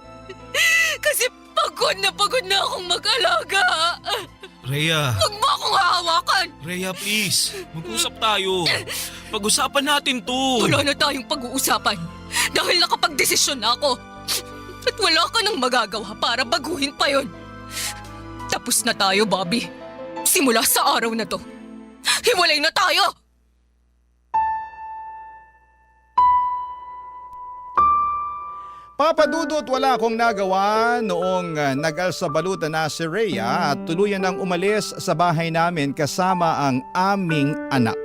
Kasi pagod na akong mag-alaga. Rhea. Huwag mo akong hahawakan. Rhea, please. Mag-usap tayo. Pag-usapan natin to. Wala na tayong pag-uusapan. Dahil nakapag-desisyon na ako. At wala ka nang magagawa para baguhin pa yon. Tapos na tayo, Bobby. Simula sa araw na to. Hiwalay na tayo! Papadudot, wala akong nagawa noong nag-alsabalutan na si Rhea at tuluyan nang umalis sa bahay namin kasama ang aming anak.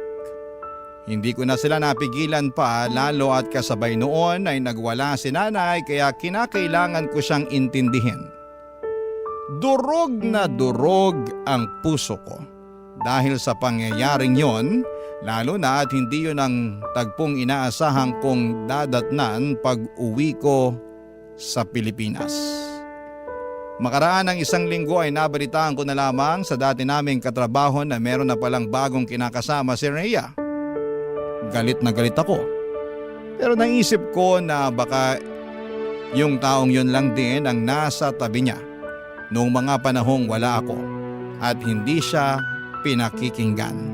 Hindi ko na sila napigilan pa, lalo at kasabay noon ay nagwala si nanay, kaya kinakailangan ko siyang intindihin. Durog na durog ang puso ko dahil sa pangyayaring yon, lalo na at hindi yun ang tagpong inaasahan kong dadatnan pag uwi ko sa Pilipinas. Makaraan ng isang linggo ay nabalitaan ko na lamang sa dati naming katrabaho na meron na palang bagong kinakasama si Rhea. Galit na galit ako. Pero naisip ko na baka yung taong yun lang din ang nasa tabi niya noong mga panahong wala ako at hindi siya pinakikinggan.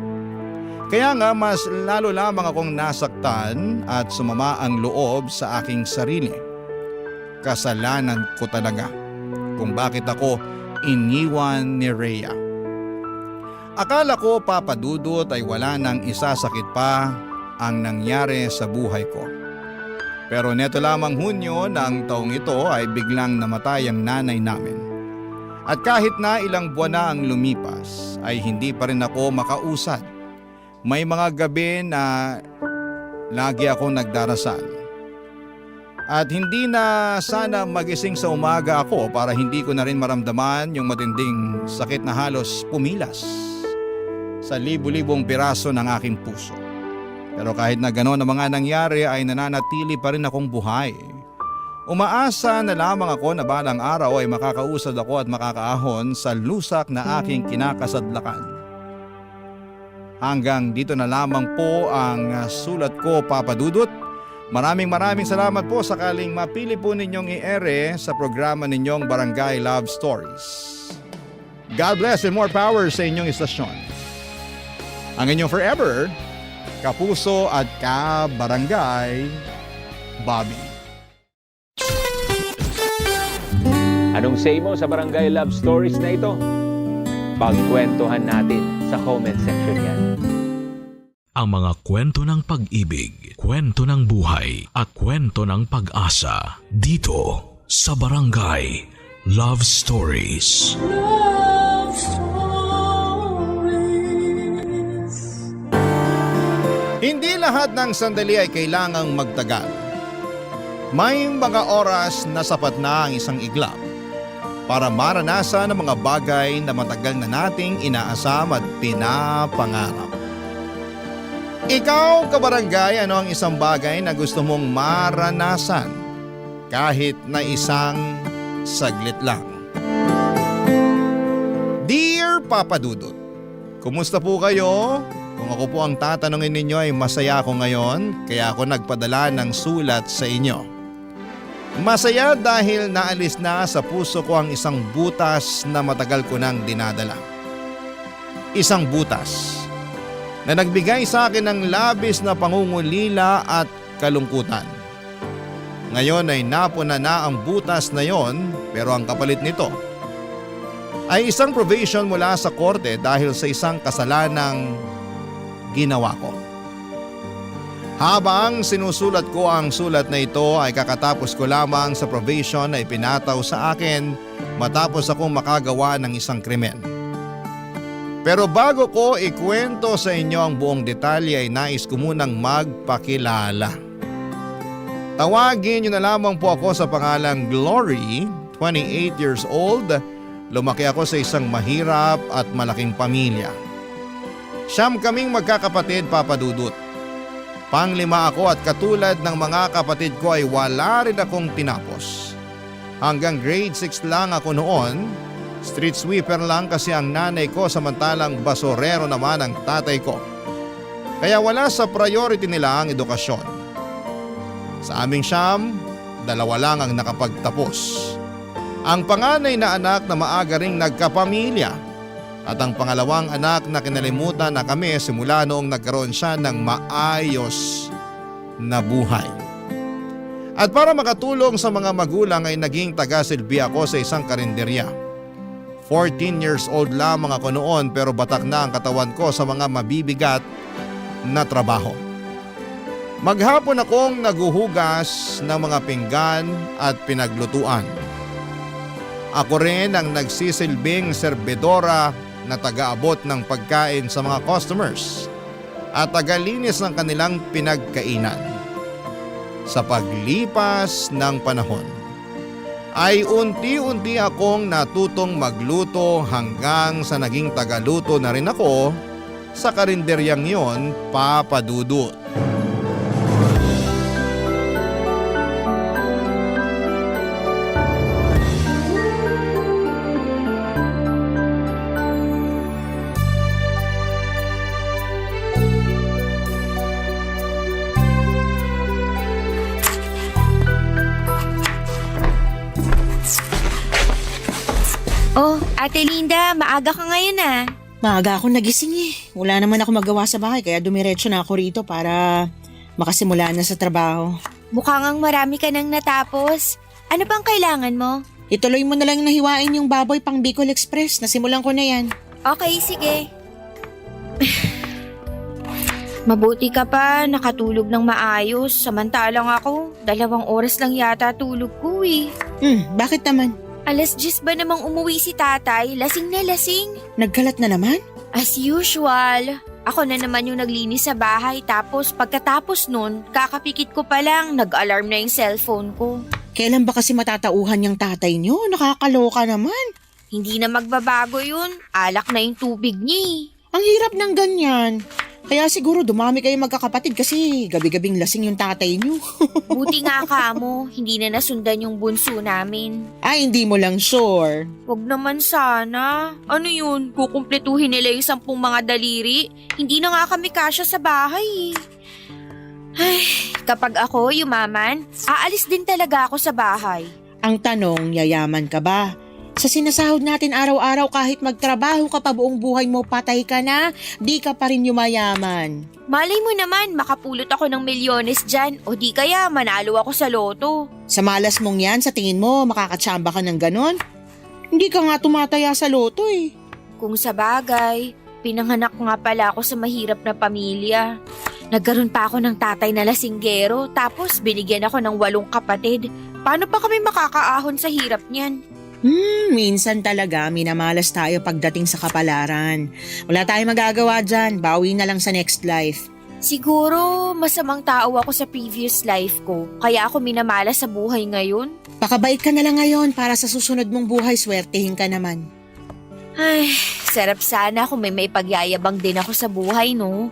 Kaya nga mas lalo lamang akong nasaktan at sumama ang loob sa aking sarili. Kasalanan ko talaga kung bakit ako iniwan ni Rhea. Akala ko, Papa Dudut, ay wala nang isasakit pa ang nangyari sa buhay ko. Pero neto lamang Hunyo ng taong ito ay biglang namatay ang nanay namin. At kahit na ilang buwan na ang lumipas ay hindi pa rin ako makausad. May mga gabi na lagi akong nagdarasal. At hindi na sana magising sa umaga ako para hindi ko na rin maramdaman yung matinding sakit na halos pumilas sa libu-libong piraso ng aking puso. Pero kahit na gano'n ang mga nangyari ay nananatili pa rin akong buhay. Umaasa na lamang ako na balang araw ay makakausad ako at makakaahon sa lusak na aking kinakasadlakan. Hanggang dito na lamang po ang sulat ko, Papa Dudut. Maraming salamat po sakaling mapili po ninyong i-ere sa programa ninyong Barangay Love Stories. God bless and more power sa inyong istasyon. Ang inyong forever, kapuso at ka-barangay, Bobby. Anong say mo sa Barangay Love Stories na ito? Pagkwentuhan natin sa comment section yan. Ang mga kwento ng pag-ibig, kwento ng buhay at kwento ng pag-asa dito sa Barangay Love Stories. Love Stories. Hindi lahat ng sandali ay kailangang magtagal. May mga oras na sapat na ang isang iglap para maranasan ang mga bagay na matagal na nating inaasam at pinapangarap. Ikaw, kabarangay, ano ang isang bagay na gusto mong maranasan kahit na isang saglit lang? Dear Papa Dudut, kumusta po kayo? Kung ako po ang tatanungin ninyo ay masaya ako ngayon, kaya ako nagpadala ng sulat sa inyo. Masaya dahil naalis na sa puso ko ang isang butas na matagal ko nang dinadala. Isang butas na nagbigay sa akin ng labis na pangungulila at kalungkutan. Ngayon ay napuna na ang butas na yon, pero ang kapalit nito ay isang probation mula sa korte dahil sa isang kasalanang ginawa ko. Habang sinusulat ko ang sulat na ito ay kakatapos ko lamang sa probation na ipinataw sa akin matapos akong makagawa ng isang krimen. Pero bago ko ikwento sa inyo ang buong detalye ay nais ko munang magpakilala. Tawagin niyo na lamang po ako sa pangalang Glory, 28 years old. Lumaki ako sa isang mahirap at malaking pamilya. Siyam kaming magkakapatid, Papa Dudut. Panglima ako at katulad ng mga kapatid ko ay wala rin akong tinapos. Hanggang grade 6 lang ako noon. Street sweeper lang kasi ang nanay ko samantalang basurero naman ang tatay ko. Kaya wala sa priority nila ang edukasyon. Sa aming siyam, 2 lang ang nakapagtapos. Ang panganay na anak na maaga ring nagkapamilya. At ang pangalawang anak na kinalimutan na kami simula noong nagkaroon siya ng maayos na buhay. At para makatulong sa mga magulang ay naging taga-silbi ako sa isang karinderya. 14 years old lamang ako noon pero batak na ang katawan ko sa mga mabibigat na trabaho. Maghapon akong naguhugas ng mga pinggan at pinaglutuan. Ako rin ang nagsisilbing serbedora na taga-abot ng pagkain sa mga customers at tagalinis ng kanilang pinagkainan. Sa paglipas ng panahon, ay unti-unti akong natutong magluto hanggang sa naging tagaluto na rin ako sa karinderyang yon, Papa Dudut. Oh, Ate Linda, maaga ka ngayon ah. Maaga akong nagising eh. Wala naman ako magawa sa bahay kaya dumiretso na ako rito para makasimula na sa trabaho. Mukhang ang marami ka nang natapos. Ano bang kailangan mo? Ituloy mo na lang nahiwain yung baboy pang Bicol Express. Nasimulan ko na yan. Okay, sige. Mabuti ka pa, nakatulog ng maayos. Samantalang ako, 2 oras lang yata tulog ko eh. Bakit naman? 10:00 ba namang umuwi si tatay? Lasing na lasing. Nagkalat na naman? As usual. Ako na naman yung naglinis sa bahay tapos pagkatapos nun, kakapikit ko pa lang, nag-alarm na yung cellphone ko. Kailan ba kasi matatauhan yung tatay niyo? Nakakaloka naman. Hindi na magbabago yun. Alak na yung tubig niya eh. Ang hirap ng ganyan. Kaya siguro dumami kayo magkakapatid kasi gabi-gabing lasing yung tatay niyo. Buti nga kamo, hindi na nasundan yung bunso namin. Ay, hindi mo lang sure. Wag naman sana. Ano yun? Kukumpletuhin nila yung 10 mga daliri? Hindi na nga kami kasya sa bahay. Ay, kapag ako yumaman, aalis din talaga ako sa bahay. Ang tanong, yayaman ka ba? Sa sinasahod natin araw-araw kahit magtrabaho ka pa buong buhay mo, patay ka na, di ka pa rin yumayaman. Malay mo naman, makapulot ako ng milyones dyan o di kaya manalo ako sa loto. Sa malas mong yan, sa tingin mo, makakatsamba ka ng ganon? Hindi ka nga tumataya sa loto eh. Kung sa bagay, pinanganak nga pala ako sa mahirap na pamilya. Nagkaroon pa ako ng tatay na lasinggero tapos binigyan ako ng 8 kapatid. Paano pa kami makakaahon sa hirap niyan? Minsan talaga minamalas tayo pagdating sa kapalaran. Wala tayong magagawa dyan, bawi na lang sa next life. Siguro masamang tao ako sa previous life ko, kaya ako minamalas sa buhay ngayon. Pakabait ka na lang ngayon para sa susunod mong buhay, swertehin ka naman. Ay, sarap sana kung may pagyayabang din ako sa buhay, no?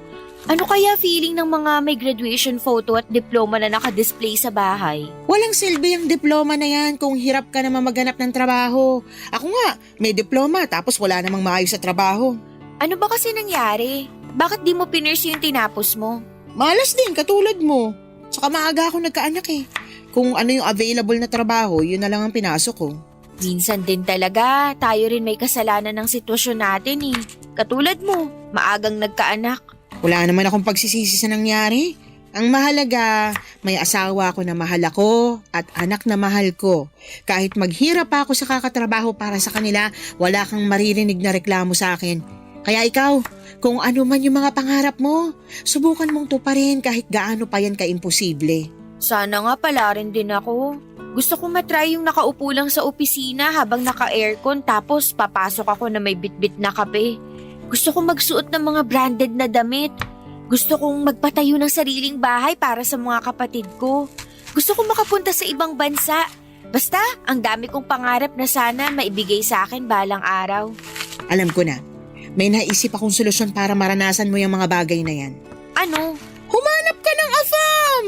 Ano kaya feeling ng mga may graduation photo at diploma na nakadisplay sa bahay? Walang silbi ang diploma na yan kung hirap ka naman maghanap ng trabaho. Ako nga, may diploma tapos wala namang maayos sa trabaho. Ano ba kasi nangyari? Bakit di mo pinurse yung tinapos mo? Malas din, katulad mo. Saka maaga ako nagkaanak eh. Kung ano yung available na trabaho, yun na lang ang pinasok ko. Minsan din talaga, tayo rin may kasalanan ng sitwasyon natin eh. Katulad mo, maagang nagkaanak. Wala naman akong pagsisisi sa nangyari. Ang mahalaga, may asawa ako na mahal ako at anak na mahal ko. Kahit maghirap pa ako sa kakatrabaho para sa kanila, wala kang maririnig na reklamo sa akin. Kaya ikaw, kung ano man yung mga pangarap mo, subukan mong tuparin kahit gaano pa yan ka-imposible. Sana nga pala rin din ako. Gusto ko matry yung nakaupo lang sa opisina habang naka-aircon tapos papasok ako na may bitbit na kape. Gusto kong magsuot ng mga branded na damit. Gusto kong magpatayo ng sariling bahay para sa mga kapatid ko. Gusto kong makapunta sa ibang bansa. Basta, ang dami kong pangarap na sana maibigay sa akin balang araw. Alam ko na, may naisip akong solusyon para maranasan mo yung mga bagay na yan. Ano? Humanap ka ng afam!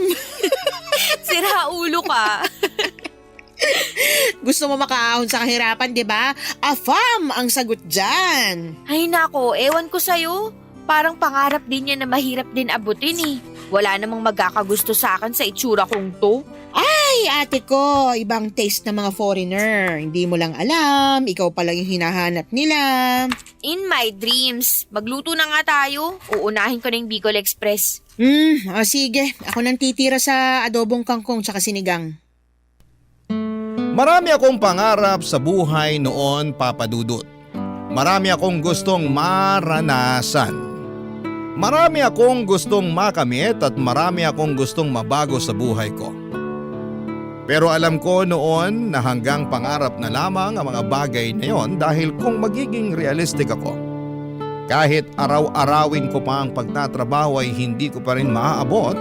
Sira ulo ka. Gusto mo makaahon sa kahirapan, di ba? Afam ang sagot dyan. Ay nako, ewan ko sa'yo. Parang pangarap din yan na mahirap din abutin eh. Wala namang magkakagusto sa akin sa itsura kong to. Ay, ate ko, ibang taste ng mga foreigner. Hindi mo lang alam, ikaw pa lang yung hinahanap nila. In my dreams, magluto na nga tayo. Uunahin ko na yung Bicol Express. Sige. Ako nang titira sa adobong kangkong tsaka sinigang. Marami akong pangarap sa buhay noon, Papa Dudut. Marami akong gustong maranasan. Marami akong gustong makamit at marami akong gustong mabago sa buhay ko. Pero alam ko noon na hanggang pangarap na lamang ang mga bagay na yon dahil kung magiging realistic ako, kahit araw-arawin ko pa ang pagtatrabaho ay hindi ko pa rin maaabot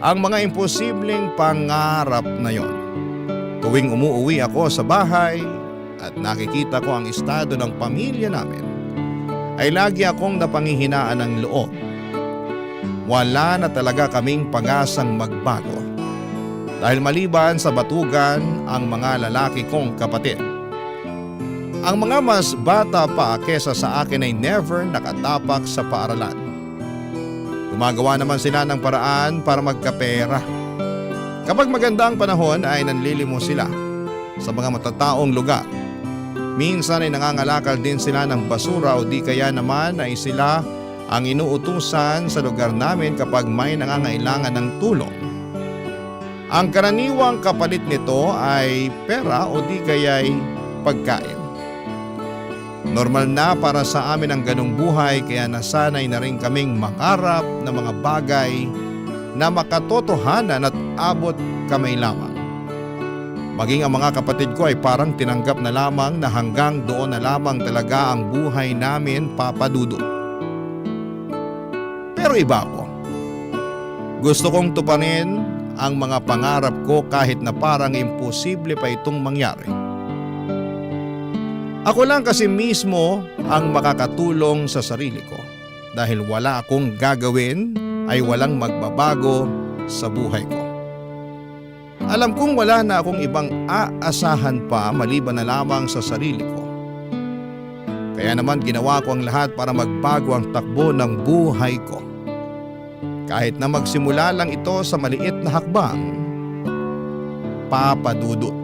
ang mga imposibleng pangarap na yon. Tuwing umuuwi ako sa bahay at nakikita ko ang estado ng pamilya namin, ay lagi akong napanghihinaan ng loob. Wala na talaga kaming pag-asang magbago. Dahil maliban sa batugan ang mga lalaki kong kapatid. Ang mga mas bata pa kesa sa akin ay never nakatapak sa paaralan. Gumagawa naman sila ng paraan para magkapera. Kapag maganda ang panahon ay nanlilimos sila sa mga matataong lugar. Minsan ay nangangalakal din sila ng basura o di kaya naman ay sila ang inuutusan sa lugar namin kapag may nangangailangan ng tulong. Ang karaniwang kapalit nito ay pera o di kaya'y pagkain. Normal na para sa amin ang ganong buhay kaya nasanay na rin kaming mangarap ng mga bagay na makatotohanan at abot kamay lamang. Maging ang mga kapatid ko ay parang tinanggap na lamang na hanggang doon na lamang talaga ang buhay namin, Papa Dudut. Pero iba ako. Gusto kong tuparin ang mga pangarap ko kahit na parang imposible pa itong mangyari. Ako lang kasi mismo ang makakatulong sa sarili ko dahil wala akong gagawin ay walang magbabago sa buhay ko. Alam kong wala na akong ibang aasahan pa maliban na lamang sa sarili ko. Kaya naman ginawa ko ang lahat para magbago ang takbo ng buhay ko. Kahit na magsimula lang ito sa maliit na hakbang, Papa Dudut.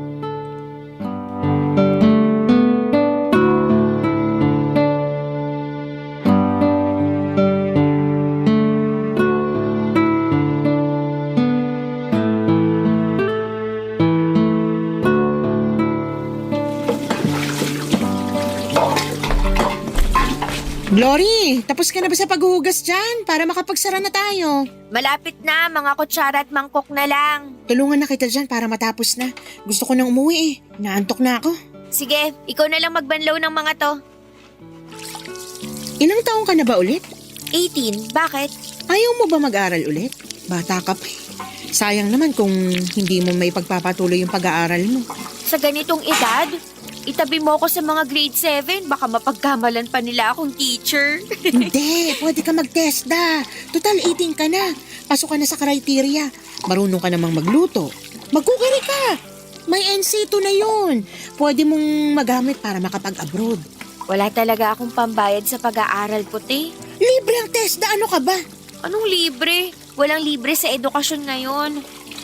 Glory, tapos ka na ba sa paghuhugas dyan para makapagsara na tayo? Malapit na, mga kutsara at mangkok na lang. Tulungan na kita dyan para matapos na. Gusto ko nang umuwi eh. Naantok na ako. Sige, ikaw na lang magbanlaw ng mga to. Ilang taong ka na ba ulit? 18, bakit? Ayaw mo ba mag-aral ulit? Bata ka pa eh. Sayang naman kung hindi mo may pagpapatuloy yung pag-aaral mo. Sa ganitong edad, itabi mo ako sa mga grade 7, baka mapagkamalan pa nila akong teacher. Hindi, pwede ka mag-TESDA. Total 18 ka na. Pasok ka na sa criteria. Marunong ka namang magluto. Magkukiri ka. May NC2 na yun. Pwede mong magamit para makapag-abroad. Wala talaga akong pambayad sa pag-aaral, puti. Libre ang TESDA, ano ka ba? Anong libre? Walang libre sa edukasyon ngayon.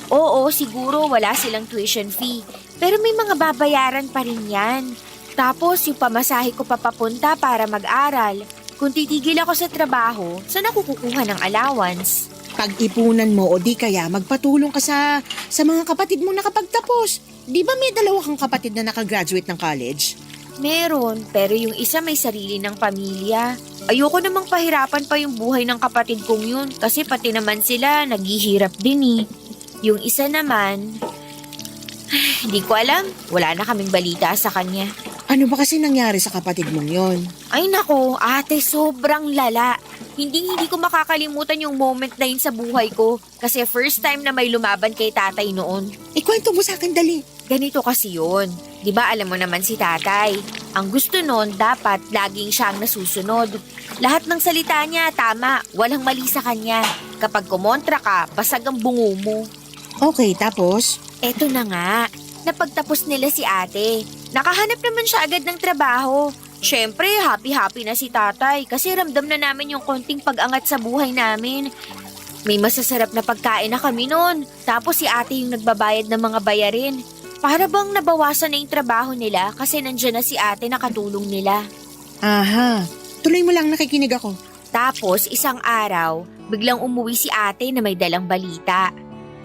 Oo, siguro wala silang tuition fee. Pero may mga babayaran pa rin yan. Tapos yung pamasahe ko papapunta para mag-aral. Kung titigil ako sa trabaho, saan ako kukuha ng allowance? Pag-ipunan mo o di kaya magpatulong ka sa mga kapatid mo nakapagtapos. Di ba may dalawa kang kapatid na nakagraduate ng college? Meron, pero yung isa may sarili ng pamilya. Ayoko namang pahirapan pa yung buhay ng kapatid kong yun kasi pati naman sila naghihirap din eh. Yung isa naman, hindi ko alam. Wala na kaming balita sa kanya. Ano ba kasi nangyari sa kapatid mong yon? Ay nako, ate, sobrang lala. Hindi ko makakalimutan yung moment na yun sa buhay ko kasi first time na may lumaban kay tatay noon. Ikwento mo sa akin dali. Ganito kasi yun. Di ba alam mo naman si tatay? Ang gusto noon dapat laging siya ang nasusunod. Lahat ng salita niya tama, walang mali sa kanya. Kapag kumontra ka, basag ang bungo mo. Okay, tapos? Eto na nga, napagtapos nila si ate. Nakahanap naman siya agad ng trabaho. Siyempre, happy-happy na si tatay kasi ramdam na namin yung konting pag-angat sa buhay namin. May masasarap na pagkain na kami noon. Tapos si ate yung nagbabayad ng mga bayarin. Para bang nabawasan na yung trabaho nila kasi nandiyan na si ate nakatulong nila. Aha, tuloy mo lang, nakikinig ako. Tapos isang araw, biglang umuwi si ate na may dalang balita.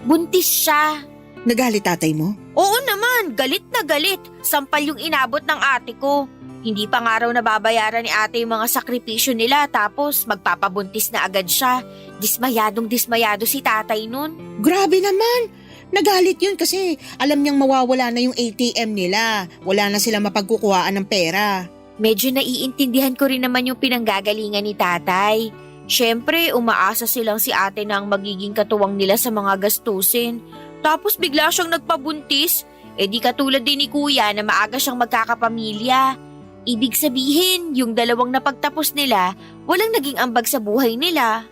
Buntis siya. Nagalit tatay mo? Oo naman, galit na galit. Sampal yung inabot ng ate ko. Hindi pa nga raw nababayaran ni ate yung mga sakripisyo nila tapos magpapabuntis na agad siya. Dismayado si tatay nun. Grabe naman! Nagalit yun kasi alam niyang mawawala na yung ATM nila. Wala na sila mapagkukuhaan ng pera. Medyo naiintindihan ko rin naman yung pinanggagalingan ni tatay. Siyempre, umaasa silang si ate na ang magiging katuwang nila sa mga gastusin. Tapos bigla siyang nagpabuntis. Di katulad din ni kuya na maaga siyang magkakapamilya. Ibig sabihin, yung dalawang napagtapos nila, walang naging ambag sa buhay nila.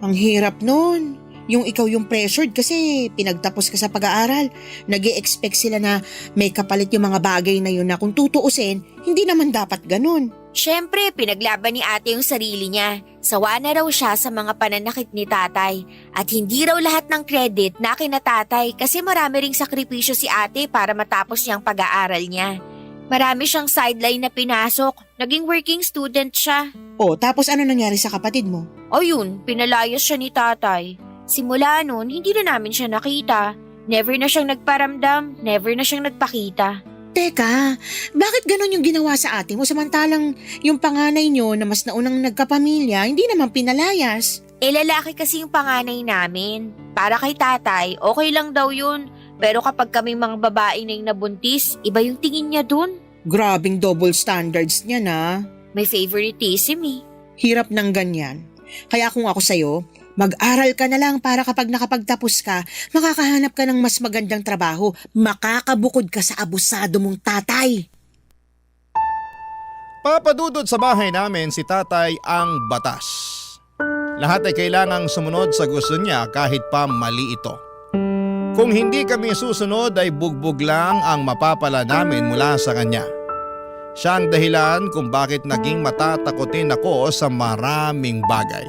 Ang hirap nun. Yung ikaw yung pressured kasi pinagtapos ka sa pag-aaral. Nag-i-expect sila na may kapalit yung mga bagay na yun na kung tutuusin, hindi naman dapat ganun. Siyempre, pinaglaban ni ate yung sarili niya. Sawa na raw siya sa mga pananakit ni tatay. At hindi raw lahat ng credit na kina tatay kasi marami ring sakripisyo si ate para matapos niyang pag-aaral niya. Marami siyang sideline na pinasok. Naging working student siya. O, tapos ano nangyari sa kapatid mo? O yun, pinalayas siya ni tatay. Simula noon, hindi na namin siya nakita. Never na siyang nagparamdam, never na siyang nagpakita. Teka, bakit ganon yung ginawa sa ate mo samantalang yung panganay nyo na mas naunang nagkapamilya, hindi naman pinalayas? Lalaki kasi yung panganay namin. Para kay tatay, okay lang daw yun. Pero kapag kaming mga babae na yung nabuntis, iba yung tingin niya dun. Grabing double standards niya na. May favoritism eh. Hirap ng ganyan. Kaya kung ako sa'yo, mag-aral ka na lang para kapag nakapagtapos ka, makakahanap ka ng mas magandang trabaho. Makakabukod ka sa abusado mong tatay. Papadudod sa bahay namin si tatay ang batas. Lahat ay kailangang sumunod sa gusto niya kahit pa mali ito. Kung hindi kami susunod ay bugbog lang ang mapapala namin mula sa kanya. Siya ang dahilan kung bakit naging matatakotin ako sa maraming bagay.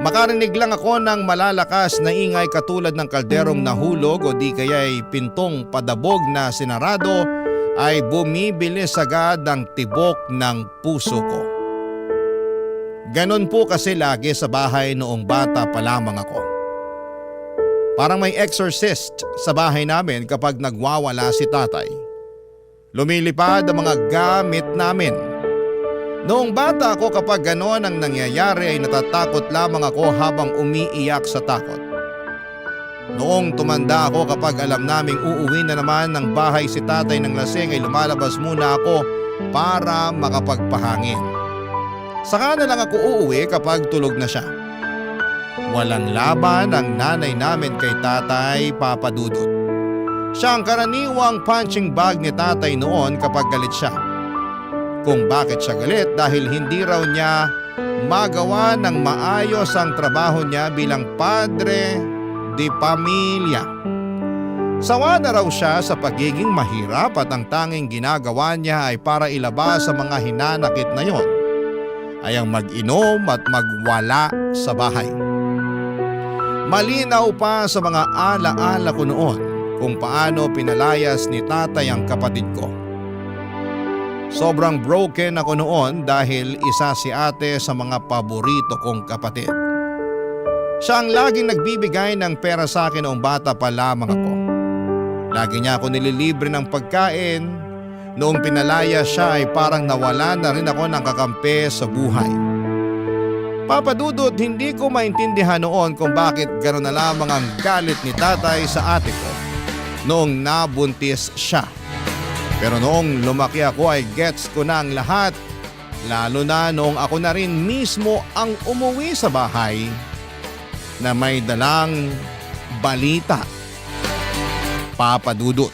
Makarinig lang ako ng malalakas na ingay katulad ng kalderong nahulog o di kaya'y pintong padabog na sinarado ay bumibilis agad ang tibok ng puso ko. Ganon po kasi lagi sa bahay noong bata pa lamang ako. Parang may exorcist sa bahay namin kapag nagwawala si tatay. Lumilipad ang mga gamit namin. Noong bata ako kapag ganon ang nangyayari ay natatakot lamang ako habang umiiyak sa takot. Noong tumanda ako kapag alam naming uuwi na naman ng bahay si tatay ng lasing ay lumalabas muna ako para makapagpahangin. Saka na lang ako uuwi kapag tulog na siya. Walang laban ang nanay namin kay tatay, Papa Dudut. Siya ang karaniwang punching bag ni tatay noon kapag galit siya. Kung bakit siya galit dahil hindi raw niya magawa ng maayos ang trabaho niya bilang padre de pamilya. Sawa na raw siya sa pagiging mahirap at ang tanging ginagawa niya ay para ilabas sa mga hinanakit na yon ay ang mag-inom at magwala sa bahay. Malinaw pa sa mga alaala ko noon kung paano pinalayas ni tatay ang kapatid ko. Sobrang broken ako noon dahil isa si ate sa mga paborito kong kapatid. Siya ang laging nagbibigay ng pera sa akin noong bata pa lamang ako. Lagi niya ako nililibre ng pagkain. Noong pinalaya siya ay parang nawala na rin ako ng kakampi sa buhay. Papa Dudut, hindi ko maintindihan noon kung bakit gano'n na lamang ang galit ni tatay sa ate ko noong nabuntis siya. Pero noong lumaki ako ay gets ko na ang lahat, lalo na noong ako na rin mismo ang umuwi sa bahay na may dalang balita. Papa Dudut.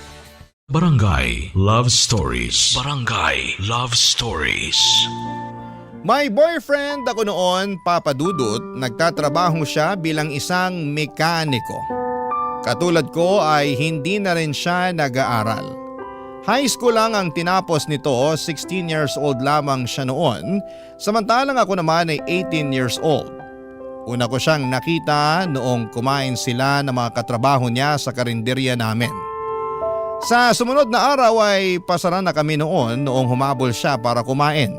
Barangay Love Stories. Barangay Love Stories. May boyfriend ako noon, Papa Dudut, nagtatrabaho siya bilang isang mekaniko. Katulad ko ay hindi na rin siya nag-aaral. High school lang ang tinapos nito, 16 years old lamang siya noon, samantalang ako naman ay 18 years old. Una ko siyang nakita noong kumain sila ng mga katrabaho niya sa karinderya namin. Sa sumunod na araw ay pasara na kami noong humabol siya para kumain.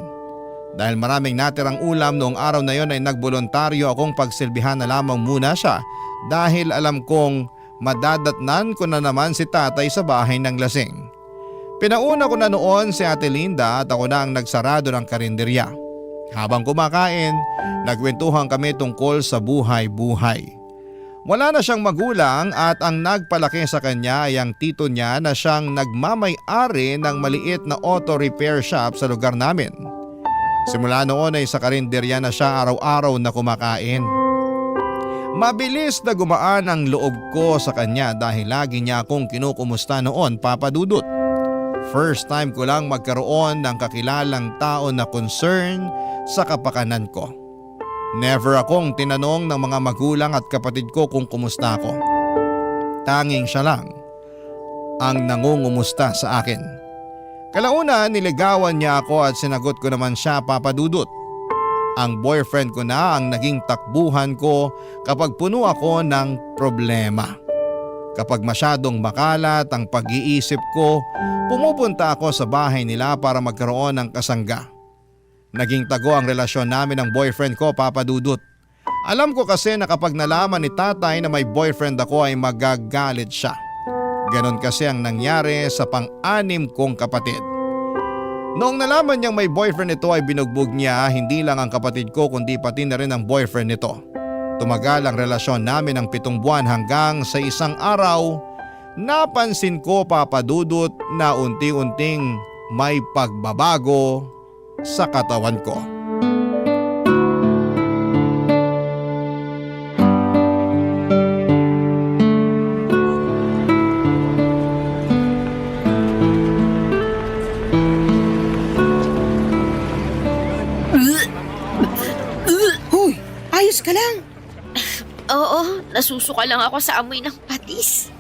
Dahil maraming natirang ulam noong araw na yon ay nagboluntaryo akong pagsilbihan na lamang muna siya dahil alam kong madadatnan ko na naman si tatay sa bahay ng lasing. Pinauna ko na noon si Ate Linda at ako na ang nagsarado ng karinderya. Habang kumakain, nagkwentuhan kami tungkol sa buhay-buhay. Wala na siyang magulang at ang nagpalaki sa kanya ay ang tito niya na siyang nagmamay-ari ng maliit na auto repair shop sa lugar namin. Simula noon ay sa karinderya na siya araw-araw na kumakain. Mabilis na gumaan ang loob ko sa kanya dahil lagi niya akong kinukumusta noon, Papa Dudut. First time ko lang magkaroon ng kakilalang tao na concern sa kapakanan ko. Never akong tinanong ng mga magulang at kapatid ko kung kumusta ako. Tanging siya lang ang nangungumusta sa akin. Kalauna niligawan niya ako at sinagot ko naman siya, Papa Dudut. Ang boyfriend ko na ang naging takbuhan ko kapag puno ako ng problema. Kapag masyadong makalat ang pag-iisip ko, pumupunta ako sa bahay nila para magkaroon ng kasangga. Naging tago ang relasyon namin ng boyfriend ko, Papa Dudut. Alam ko kasi na kapag nalaman ni tatay na may boyfriend ako ay magagalit siya. Ganon kasi ang nangyari sa pang-anim kong kapatid. Noong nalaman niyang may boyfriend ito ay binugbog niya hindi lang ang kapatid ko kundi pati na rin ang boyfriend nito. Tumagal ang relasyon namin ng 7 buwan hanggang sa isang araw, napansin ko, Papa Dudut, na unti-unting may pagbabago sa katawan ko. Hoy, ayos ka lang. Oo, nasusuka lang ako sa amoy ng patis.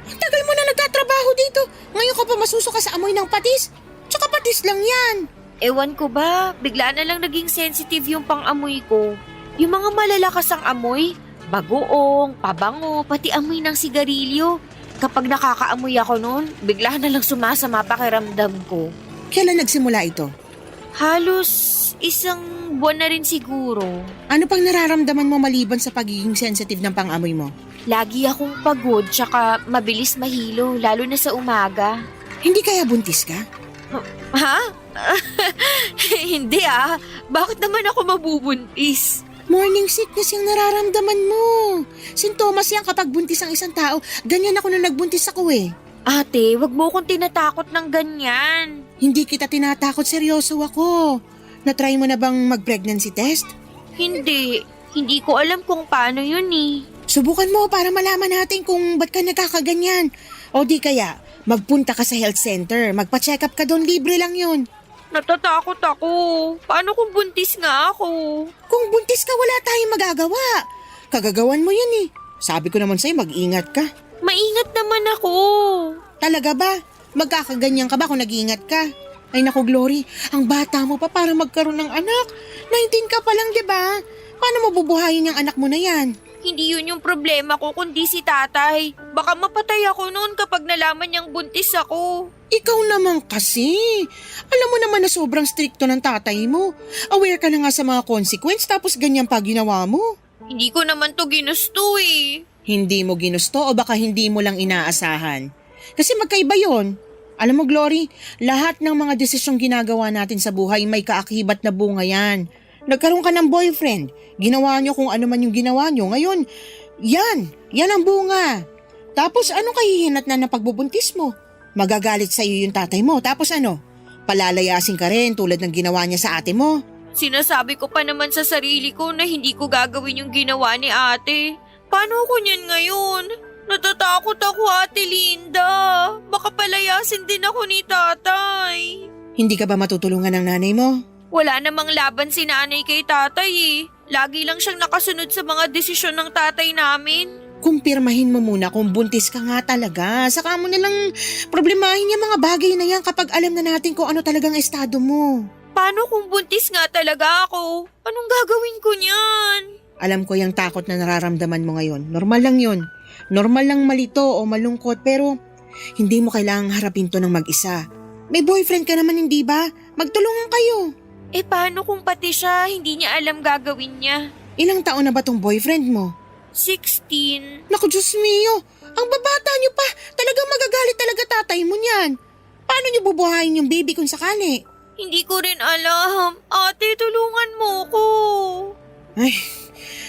Ang tagal mo na nagtatrabaho dito. Ngayon ka pa masusuka sa amoy ng patis? Tsaka patis lang yan. Ewan ko ba, bigla na lang naging sensitive yung pang-amoy ko. Yung mga malalakas ang amoy, bagoong, pabango, pati amoy ng sigarilyo. Kapag nakakaamoy ako noon, bigla na lang sumasama pakiramdam ko. Kailan nagsimula ito? Halos isang buwan na rin siguro. Ano pang nararamdaman mo maliban sa pagiging sensitive ng pang-amoy mo? Lagi akong pagod tsaka mabilis mahilo, lalo na sa umaga. Hindi kaya buntis ka? Ha? Hindi ah. Bakit naman ako mabubuntis? Morning sickness yung nararamdaman mo. Sintomas yan kapag buntis ang isang tao. Ganyan ako na nagbuntis ako eh. Ate, wag mo akong tinatakot ng ganyan. Hindi kita tinatakot, seryoso ako. Na-try mo na bang mag-pregnancy test? Hindi. Hindi ko alam kung paano yun eh. Subukan mo para malaman natin kung ba't ka nagkakaganyan. O di kaya, magpunta ka sa health center. Magpa-check up ka doon, libre lang yun. Natatakot ako. Paano kung buntis nga ako? Kung buntis ka, wala tayong magagawa. Kagagawan mo yan eh. Sabi ko naman sa'yo, mag-ingat ka. Maingat naman ako. Talaga ba? Magkakaganyan ka ba kung nag-iingat ka? Ay naku, Glory, ang bata mo pa para magkaroon ng anak. 19 ka pa lang, di ba? Paano mo bubuhayin yung anak mo na yan? Hindi yun yung problema ko kundi si tatay. Baka mapatay ako noon kapag nalaman niyang buntis ako. Ikaw naman kasi. Alam mo naman na sobrang stricto ng tatay mo. Aware ka na nga sa mga consequence tapos ganyan pa ginawa mo. Hindi ko naman to ginusto eh. Hindi mo ginusto o baka hindi mo lang inaasahan? Kasi magkaiba yon. Alam mo, Glory, lahat ng mga desisyong ginagawa natin sa buhay may kaakibat na bunga yan. Nagkaroon ka ng boyfriend, ginawa nyo kung ano man yung ginawa nyo. Ngayon, yan ang bunga. Tapos anong kahihinat na ng pagbubuntis mo? Magagalit sa iyo yung tatay mo. Tapos ano? Palalayasin ka rin tulad ng ginawa niya sa ate mo. Sinasabi ko pa naman sa sarili ko na hindi ko gagawin yung ginawa ni ate. Paano ko niyan ngayon? Natatakot ako, Ate Linda. Baka palayasin din ako ni tatay. Hindi ka ba matutulungan ng nanay mo? Wala namang laban si nanay kay tatay eh. Lagi lang siyang nakasunod sa mga desisyon ng tatay namin. Kumpirmahin mo muna kung buntis ka nga talaga. Saka mo nalang problemahin yung mga bagay na yan kapag alam na natin kung ano talagang estado mo. Paano kung buntis nga talaga ako? Anong gagawin ko niyan? Alam ko yung takot na nararamdaman mo ngayon. Normal lang yun. Normal lang malito o malungkot pero hindi mo kailangang harapin to ng mag-isa. May boyfriend ka naman, hindi ba? Magtulungan kayo. Eh paano kung pati siya hindi niya alam gagawin niya? Ilang taon na ba tong boyfriend mo? 16. Naku, Diyos mio. Ang babata niyo pa. Talagang magagalit talaga tatay mo niyan. Paano niyo bubuhayin yung baby kung sakali? Hindi ko rin alam. Ate, tulungan mo ko. Ay,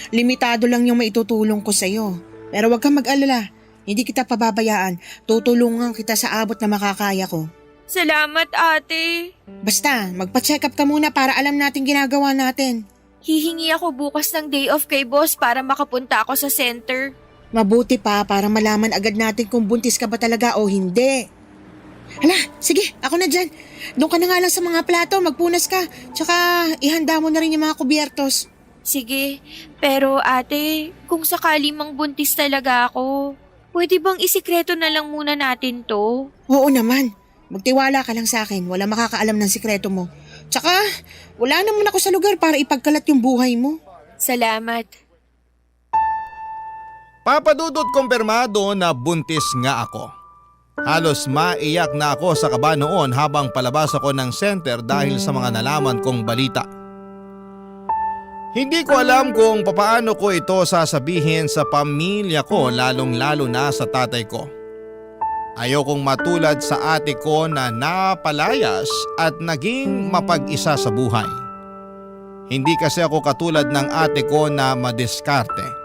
limitado lang yung maitutulong ko sa'yo. Pero huwag kang mag-alala. Hindi kita pababayaan. Tutulungan kita sa abot na makakaya ko. Salamat, ate. Basta, magpa-check up ka muna para alam natin ginagawa natin. Hihingi ako bukas ng day off kay boss para makapunta ako sa center. Mabuti pa para malaman agad natin kung buntis ka ba talaga o hindi. Hala, sige, ako na dyan. Doon ka na nga lang sa mga plato, magpunas ka. Tsaka ihanda mo na rin yung mga kubyertos. Sige, pero ate, kung sakali mang buntis talaga ako, pwede bang isikreto na lang muna natin to? Oo naman. Magtiwala ka lang sa akin. Wala makakaalam ng sikreto mo. Tsaka, wala naman ako sa lugar para ipagkalat yung buhay mo. Salamat. Papadudot kumpirmado na buntis nga ako. Halos maiyak na ako sa kaba noon habang palabas ako ng center dahil sa mga nalaman kong balita. Hindi ko alam kung papaano ko ito sasabihin sa pamilya ko, lalong-lalo na sa tatay ko. Ayokong matulad sa ate ko na napalayas at naging mapag-isa sa buhay. Hindi kasi ako katulad ng ate ko na madiskarte.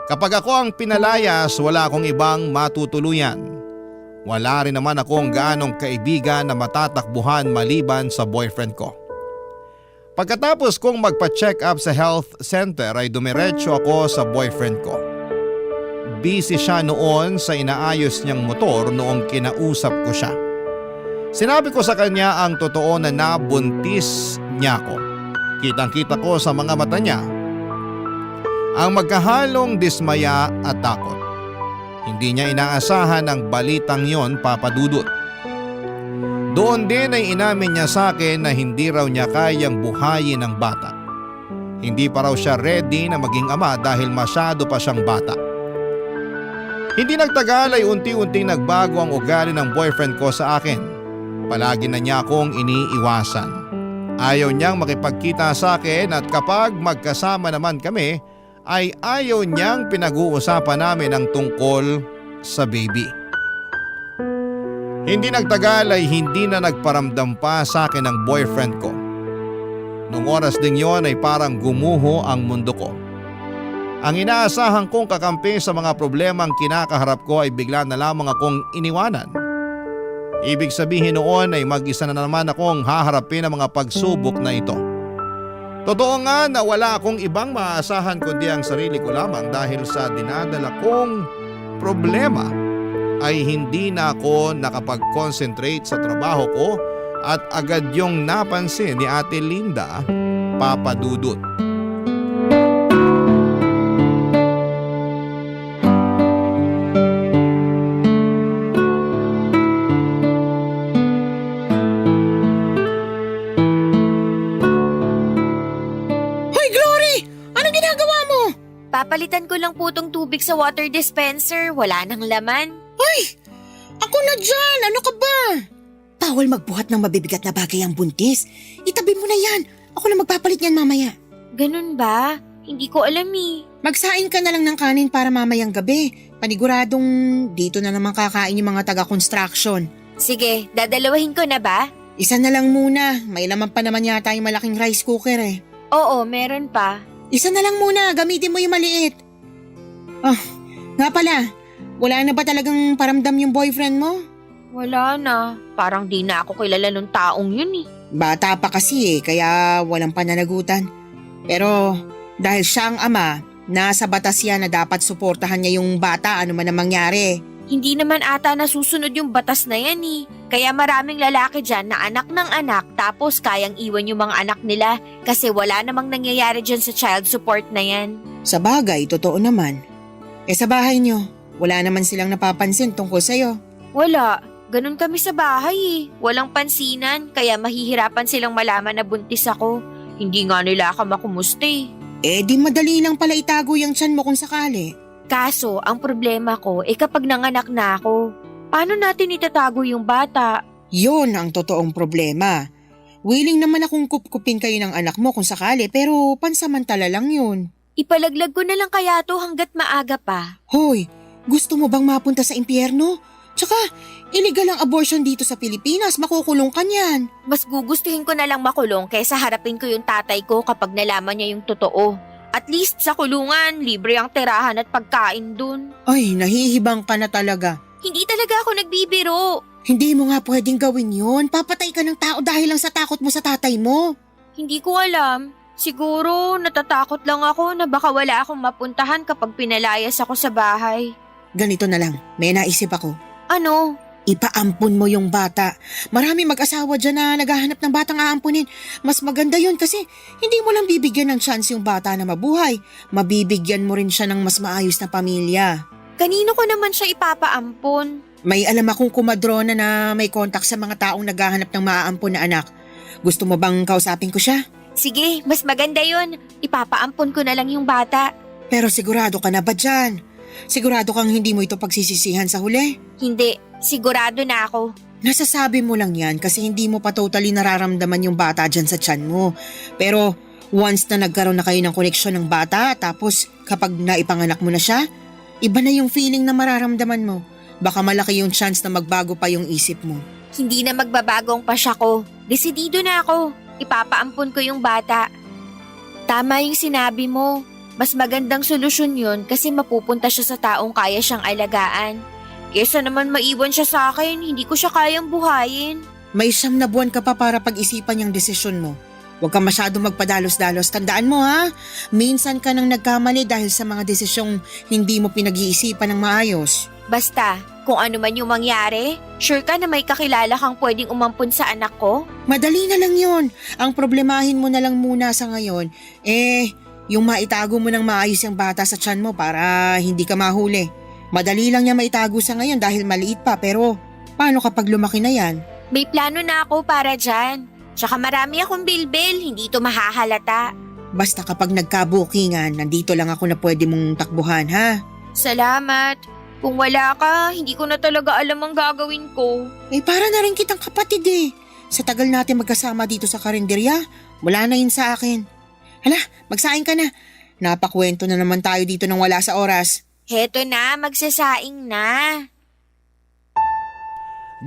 Kapag ako ang pinalayas, wala akong ibang matutuluyan. Wala rin naman akong gaanong kaibigan na matatakbuhan maliban sa boyfriend ko. Pagkatapos kong magpa-check up sa health center ay dumiretso ako sa boyfriend ko. Busy siya noon sa inaayos niyang motor noong kinausap ko siya. Sinabi ko sa kanya ang totoo na nabuntis niya ko. Kitang-kita ko sa mga mata niya ang magkahalong dismaya at takot. Hindi niya inaasahan ang balitang yon, Papa Dudut. Doon din ay inamin niya sa akin na hindi raw niya kayang buhayin ang bata. Hindi pa raw siya ready na maging ama dahil masyado pa siyang bata. Hindi nagtagal ay unti-unting nagbago ang ugali ng boyfriend ko sa akin. Palagi na niya akong iniiwasan. Ayaw niyang makipagkita sa akin at kapag magkasama naman kami ay ayaw niyang pinag-uusapan namin ang tungkol sa baby. Hindi nagtagal ay hindi na nagparamdam pa sa akin ang boyfriend ko. Nung oras ding yon ay parang gumuho ang mundo ko. Ang inaasahan kong kakampi sa mga problemang kinakaharap ko ay bigla na lamang akong iniwanan. Ibig sabihin noon ay mag-isa na naman akong haharapin ang mga pagsubok na ito. Totoo nga na wala akong ibang maaasahan kundi ang sarili ko lamang dahil sa dinadala kong problema ay hindi na ako nakapag-concentrate sa trabaho ko at agad yung napansin ni Ate Linda, Papa Dudut. Papalitan ko lang po tong tubig sa water dispenser. Wala nang laman. Ay! Ako na dyan! Ano ka ba? Bawal magbuhat ng mabibigat na bagay ang buntis. Itabi mo na yan. Ako na magpapalit yan mamaya. Ganun ba? Hindi ko alam eh. Magsain ka na lang ng kanin para mamayang gabi. Paniguradong dito na naman kakain yung mga taga-construction. Sige, dadalawahin ko na ba? Isa na lang muna. May laman pa naman yata yung malaking rice cooker eh. Oo, meron pa. Isa na lang muna, gamitin mo yung maliit. Oh, nga pala, wala na ba talagang paramdam yung boyfriend mo? Wala na. Parang di na ako kilala nung taong yun eh. Bata pa kasi kaya walang pananagutan. Pero dahil siya ang ama, nasa batas yan na dapat suportahan niya yung bata ano man ang mangyari. Hindi naman ata nasusunod yung batas na yan eh. Kaya maraming lalaki dyan na anak ng anak tapos kayang iwan yung mga anak nila kasi wala namang nangyayari dyan sa child support na yan. Sa bagay, totoo naman. Sa bahay niyo, wala naman silang napapansin tungkol sa'yo. Wala. Ganun kami sa bahay eh. Walang pansinan kaya mahihirapan silang malaman na buntis ako. Hindi nga nila ako makumusta eh. Di madali lang pala itago yung tiyan mo kung sakali. Kaso, ang problema ko kapag nanganak na ako, paano natin itatago yung bata? Yun ang totoong problema. Willing naman akong kupkupin kayo ng anak mo kung sakali pero pansamantala lang yun. Ipalaglag ko na lang kaya to hanggat maaga pa. Hoy, gusto mo bang mapunta sa impyerno? Tsaka, illegal ang abortion dito sa Pilipinas, makukulong ka niyan. Mas gugustuhin ko na lang makulong kaysa harapin ko yung tatay ko kapag nalaman niya yung totoo. At least sa kulungan, libre ang tirahan at pagkain dun. Ay, nahihibang ka na talaga. Hindi talaga ako nagbibiro. Hindi mo nga pwedeng gawin yun. Papatay ka ng tao dahil lang sa takot mo sa tatay mo. Hindi ko alam. Siguro natatakot lang ako na baka wala akong mapuntahan kapag pinalayas ako sa bahay. Ganito na lang, may naisip ako. Ano? Ipaampun mo yung bata. Marami mag-asawa dyan na naghahanap ng batang aampunin. Mas maganda yun kasi hindi mo lang bibigyan ng chance yung bata na mabuhay. Mabibigyan mo rin siya ng mas maayos na pamilya. Kanino ko naman siya ipapaampun? May alam akong kumadrona na may kontak sa mga taong naghahanap ng maaampun na anak. Gusto mo bang kausapin ko siya? Sige, mas maganda yun. Ipapaampun ko na lang yung bata. Pero sigurado ka na ba dyan? Sigurado kang hindi mo ito pagsisisihan sa huli? Hindi, sigurado na ako. Nasasabi mo lang yan kasi hindi mo pa totally nararamdaman yung bata dyan sa tiyan mo. Pero once na nagkaroon na kayo ng koneksyon ng bata, tapos kapag naipanganak mo na siya, iba na yung feeling na mararamdaman mo. Baka malaki yung chance na magbago pa yung isip mo. Hindi na magbabagong pasya ko. Desidido na ako. Ipapaampon ko yung bata. Tama yung sinabi mo. Mas magandang solusyon yun kasi mapupunta siya sa taong kaya siyang alagaan. Kesa naman maiwan siya sa akin, hindi ko siya kayang buhayin. May 9 na buwan ka pa para pag-isipan yung desisyon mo. Huwag ka masyado magpadalos-dalos. Tandaan mo ha, minsan ka nang nagkamali dahil sa mga desisyong hindi mo pinag-iisipan ng maayos. Basta, kung ano man yung mangyari, sure ka na may kakilala kang pwedeng umampun sa anak ko? Madali na lang yon. Ang problemahin mo na lang muna sa ngayon, yung maitago mo ng maayos yung bata sa tiyan mo para hindi ka mahuli. Madali lang niya maitago sa ngayon dahil maliit pa, pero paano kapag lumaki na yan? May plano na ako para dyan. Tsaka marami akong bilbil, hindi ito mahahalata. Basta kapag nagkabukingan, nandito lang ako na pwede mong takbuhan ha. Salamat. Kung wala ka, hindi ko na talaga alam ang gagawin ko. Para na rin kitang kapatid eh. Sa tagal natin magkasama dito sa karinderya, wala na yun sa akin. Hala, magsaing ka na. Napakwento na naman tayo dito nang wala sa oras. Heto na, magsasaing na.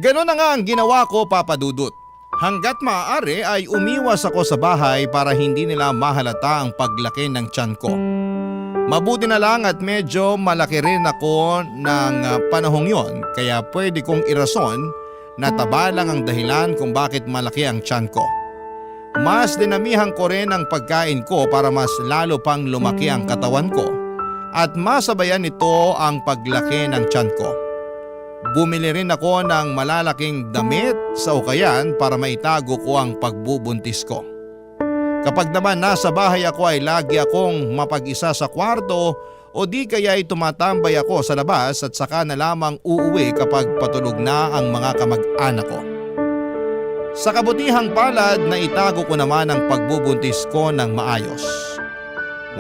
Ganon na nga ang ginawa ko, Papa Dudut. Hanggat maaari ay umiwas ako sa bahay para hindi nila mahalata ang paglaki ng tiyan ko. Mabuti na lang at medyo malaki rin ako ng panahong yon, kaya pwede kong irason na taba lang ang dahilan kung bakit malaki ang tiyan ko. Mas dinamihan ko rin ang pagkain ko para mas lalo pang lumaki ang katawan ko at masabayan nito ang paglaki ng tiyan ko. Bumili rin ako ng malalaking damit sa ukayan para maitago ko ang pagbubuntis ko. Kapag naman nasa bahay ako ay lagi akong mapag-isa sa kwarto o di kaya ay tumatambay ako sa labas at saka na lamang uuwi kapag patulog na ang mga kamag-anak ko. Sa kabutihang palad na itago ko naman ang pagbubuntis ko ng maayos.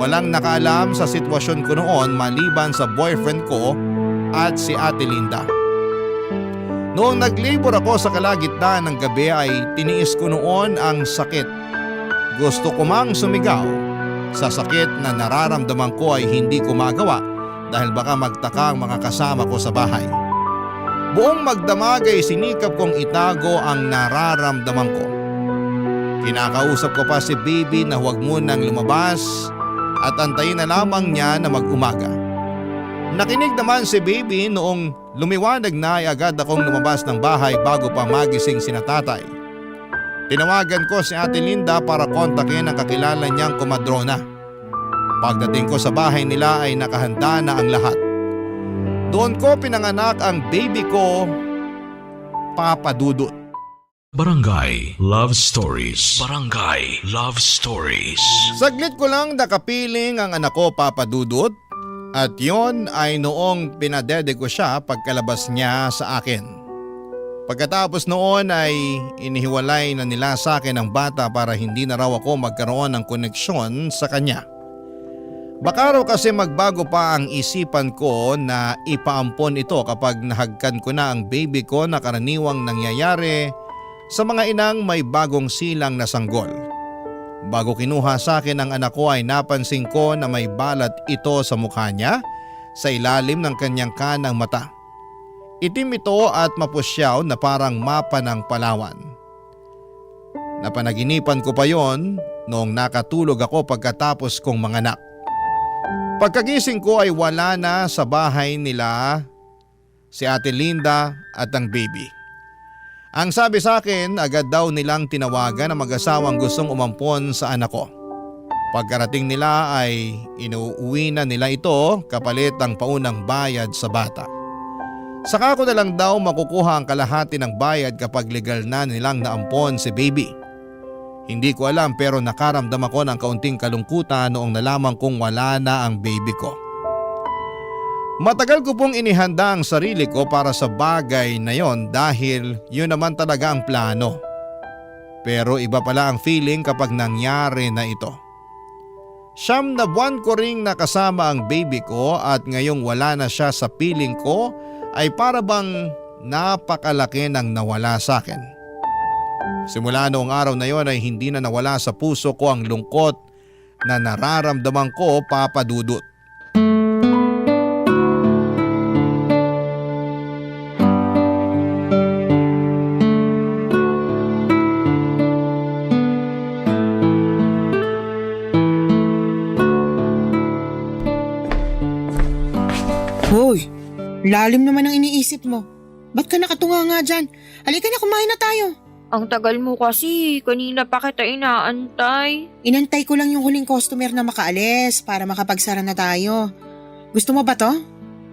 Walang nakaalam sa sitwasyon ko noon maliban sa boyfriend ko at si Ate Linda. Noong nag-labor ako sa kalagitnaan ng gabi ay tiniis ko noon ang sakit. Gusto ko mang sumigaw. Sa sakit na nararamdaman ko ay hindi ko magawa dahil baka magtaka ang mga kasama ko sa bahay. Buong magdamag ay sinikap kong itago ang nararamdaman ko. Kinakausap ko pa si baby na huwag munang lumabas at antayin na lamang niya na mag-umaga. Nakinig naman si baby noong lumiwanag na ay agad akong lumabas ng bahay bago pa magising sina tatay. Tinawagan ko si Ate Linda para kontakin ang kakilala niyang kumadrona. Pagdating ko sa bahay nila ay nakahanda na ang lahat. Doon ko pinanganak ang baby ko, Papa Dudut. Barangay Love Stories. Barangay Love Stories. Saglit ko lang nakapiling ang anak ko, Papa Dudut, at yon ay noong pinadede ko siya pagkalabas niya sa akin. Pagkatapos noon ay inihiwalay na nila sa akin ang bata para hindi na raw ako magkaroon ng koneksyon sa kanya. Baka raw kasi magbago pa ang isipan ko na ipaampon ito kapag nahagkan ko na ang baby ko na karaniwang nangyayari sa mga inang may bagong silang na sanggol. Bago kinuha sa akin ang anak ko ay napansin ko na may balat ito sa mukha niya sa ilalim ng kanyang kanang mata. Itim ito at mapusyaw na parang mapa ng Palawan. Napanaginipan ko pa yon noong nakatulog ako pagkatapos kong manganak. Pagkagising ko ay wala na sa bahay nila si Ate Linda at ang baby. Ang sabi sa akin, agad daw nilang tinawagan ang mag-asawang gustong umampon sa anak ko. Pagkarating nila ay inuuwi na nila ito kapalit ang paunang bayad sa bata. Saka ko na lang daw makukuha ang kalahati ng bayad kapag legal na nilang naampon si baby. Hindi ko alam pero nakaramdam ako ng kaunting kalungkutan noong nalaman kong wala na ang baby ko. Matagal ko pong inihanda ang sarili ko para sa bagay na yon dahil yun naman talaga ang plano. Pero iba pala ang feeling kapag nangyari na ito. 9 na buwan ko ring nakasama ang baby ko at ngayong wala na siya sa piling ko ay para bang napakalaki ng nawala sa akin. Simula noong araw na yon ay hindi na nawala sa puso ko ang lungkot na nararamdaman ko, Papa Dudut. Hoy, lalim naman ang iniisip mo. Ba't ka nakatunga nga dyan? Halika na, kumain na tayo. Ang tagal mo kasi, kanina pa kita inaantay. Inantay ko lang yung huling customer na makaalis para makapagsara na tayo. Gusto mo ba to?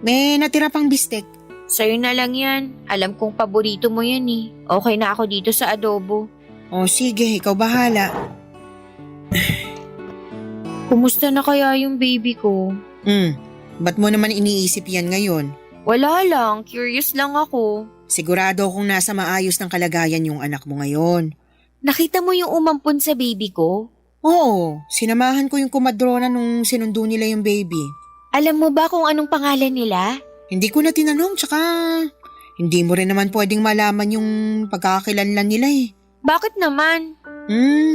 May natira pang bistek. Sa'yo na lang yan. Alam kong paborito mo yan eh. Okay na ako dito sa adobo. O sige, ikaw bahala. Kumusta na kaya yung baby ko? Ba't mo naman iniisip yan ngayon? Wala lang, curious lang ako. Sigurado akong nasa maayos ng kalagayan yung anak mo ngayon. Nakita mo yung umampon sa baby ko? Oo, sinamahan ko yung kumadrona nung sinundo nila yung baby. Alam mo ba kung anong pangalan nila? Hindi ko na tinanong, tsaka hindi mo rin naman pwedeng malaman yung pagkakakilanlan nila eh. Bakit naman?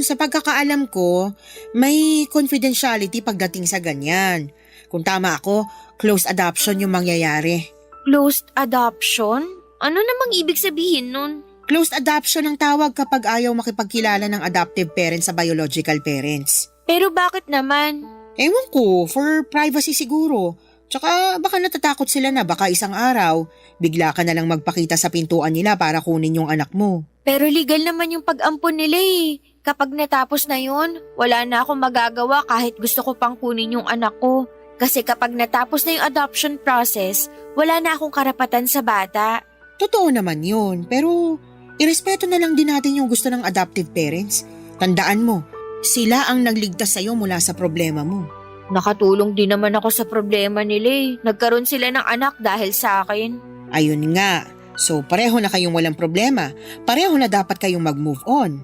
Sa pagkakaalam ko, may confidentiality pagdating sa ganyan. Kung tama ako, close adoption yung mangyayari. Closed adoption? Ano namang ibig sabihin nun? Closed adoption ang tawag kapag ayaw makipagkilala ng adoptive parents sa biological parents. Pero bakit naman? Ewan ko, for privacy siguro. Tsaka baka natatakot sila na baka isang araw, bigla ka na lang magpakita sa pintuan nila para kunin yung anak mo. Pero legal naman yung pag-ampon nila eh. Kapag natapos na yun, wala na akong magagawa kahit gusto ko pang kunin yung anak ko. Kasi kapag natapos na yung adoption process, wala na akong karapatan sa bata. Totoo naman yun, pero irespeto na lang din natin yung gusto ng adoptive parents. Tandaan mo, sila ang nagligtas sa'yo mula sa problema mo. Nakatulong din naman ako sa problema nila eh. Nagkaroon sila ng anak dahil sa akin. Ayun nga, so pareho na kayong walang problema. Pareho na dapat kayong mag-move on.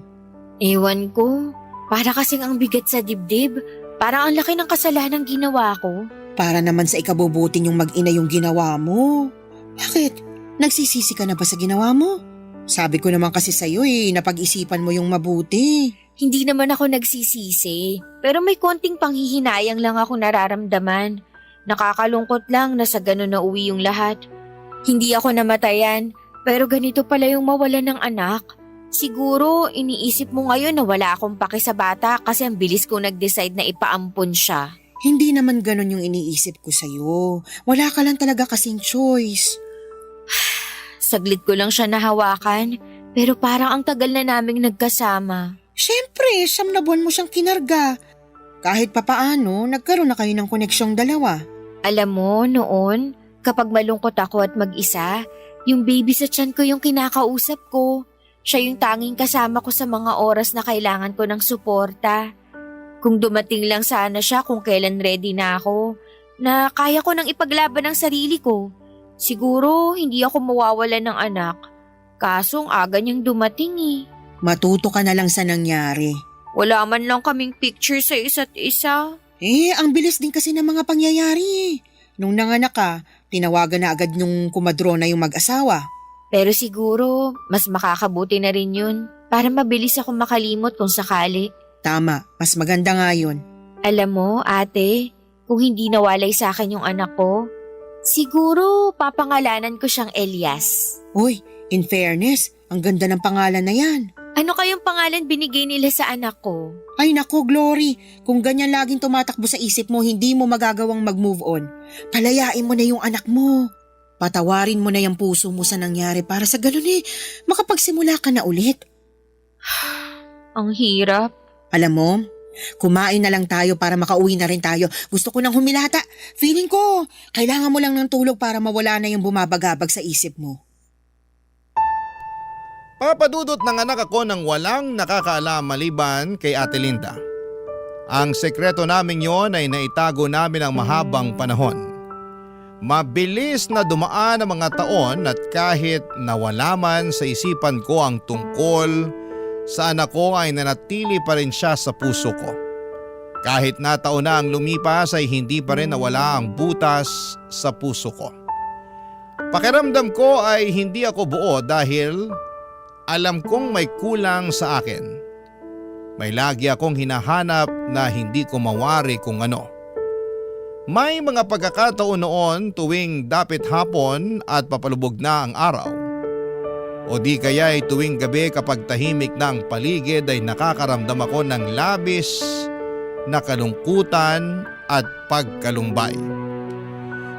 Ewan ko, para kasing ang bigat sa dibdib. Parang ang laki ng kasalanang ginawa ko. Para naman sa ikabubuti yung mag-ina yung ginawa mo. Bakit? Nagsisisi ka na ba sa ginawa mo? Sabi ko naman kasi sa'yo napag-isipan mo yung mabuti. Hindi naman ako nagsisisi, pero may konting panghihinayang lang ako nararamdaman. Nakakalungkot lang na sa ganun na uwi yung lahat. Hindi ako namatayan, pero ganito pala yung mawalan ng anak. Siguro, iniisip mo ngayon na wala akong pake sa bata kasi ang bilis ko nag-decide na ipaampon siya. Hindi naman ganun yung iniisip ko sa'yo. Wala ka lang talaga kasing choice. Saglit ko lang siya nahawakan, pero parang ang tagal na naming nagkasama. Siyempre, 9 na buwan mo siyang kinarga. Kahit papaano, nagkaroon na kayo ng koneksyong dalawa. Alam mo, noon, kapag malungkot ako at mag-isa, yung baby sa tiyan ko yung kinakausap ko. Siya yung tanging kasama ko sa mga oras na kailangan ko ng suporta. Kung dumating lang sana siya kung kailan ready na ako, na kaya ko nang ipaglaban ang sarili ko, siguro hindi ako mawawalan ng anak. Kasong aga niyang dumating eh. Matuto ka na lang sa nangyari. Wala man lang kaming picture sa isa't isa. Ang bilis din kasi ng mga pangyayari. Nung nanganak ka, tinawagan na agad yung kumadrona yung mag-asawa. Pero siguro, mas makakabuti na rin yun para mabilis ako makalimot kung sakali. Tama, mas maganda nga yun. Alam mo, ate, kung hindi nawalay sa akin yung anak ko, siguro papangalanan ko siyang Elias. Uy, in fairness, ang ganda ng pangalan na yan. Ano kayong pangalan binigay nila sa anak ko? Ay nako, Glory, kung ganyan laging tumatakbo sa isip mo, hindi mo magagawang mag-move on. Palayain mo na yung anak mo. Patawarin mo na yung puso mo sa nangyari para sa ganun makapagsimula ka na ulit. Ang hirap. Alam mo, kumain na lang tayo para makauwi na rin tayo. Gusto ko nang humilata. Feeling ko, kailangan mo lang ng tulog para mawala na yung bumabagabag sa isip mo. Papadudot ng anak ako ng walang nakakaalam maliban kay Ate Linda. Ang sekreto namin yon ay naitago namin ang mahabang panahon. Mabilis na dumaan ang mga taon at kahit nawala man sa isipan ko ang tungkol sa anak ko ay nanatili pa rin siya sa puso ko. Kahit na taon na ang lumipas ay hindi pa rin nawala ang butas sa puso ko. Pakiramdam ko ay hindi ako buo dahil alam kong may kulang sa akin. May lagi akong hinahanap na hindi ko mawari kung ano. May mga pagkakataon noon tuwing dapit hapon at papalubog na ang araw. O di kaya ay tuwing gabi kapag tahimik na ang paligid ay nakakaramdam ako ng labis na kalungkutan at pagkalumbay.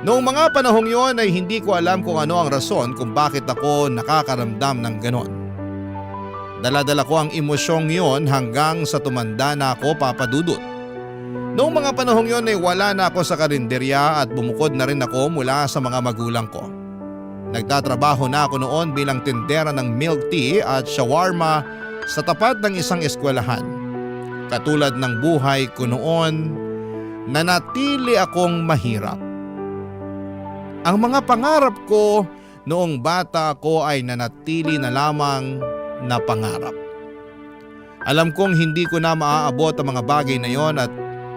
Noong mga panahong yon ay hindi ko alam kung ano ang rason kung bakit ako nakakaramdam ng ganon. Dala-dala ko ang emosyong yon hanggang sa tumanda na ako, Papa Dudut. Noong mga panahong yon ay wala na ako sa karinderya at bumukod na rin ako mula sa mga magulang ko. Nagtatrabaho na ako noon bilang tindera ng milk tea at shawarma sa tapat ng isang eskwelahan. Katulad ng buhay ko noon, nanatili akong mahirap. Ang mga pangarap ko noong bata ko ay nanatili na lamang na pangarap. Alam kong hindi ko na maaabot ang mga bagay na yon at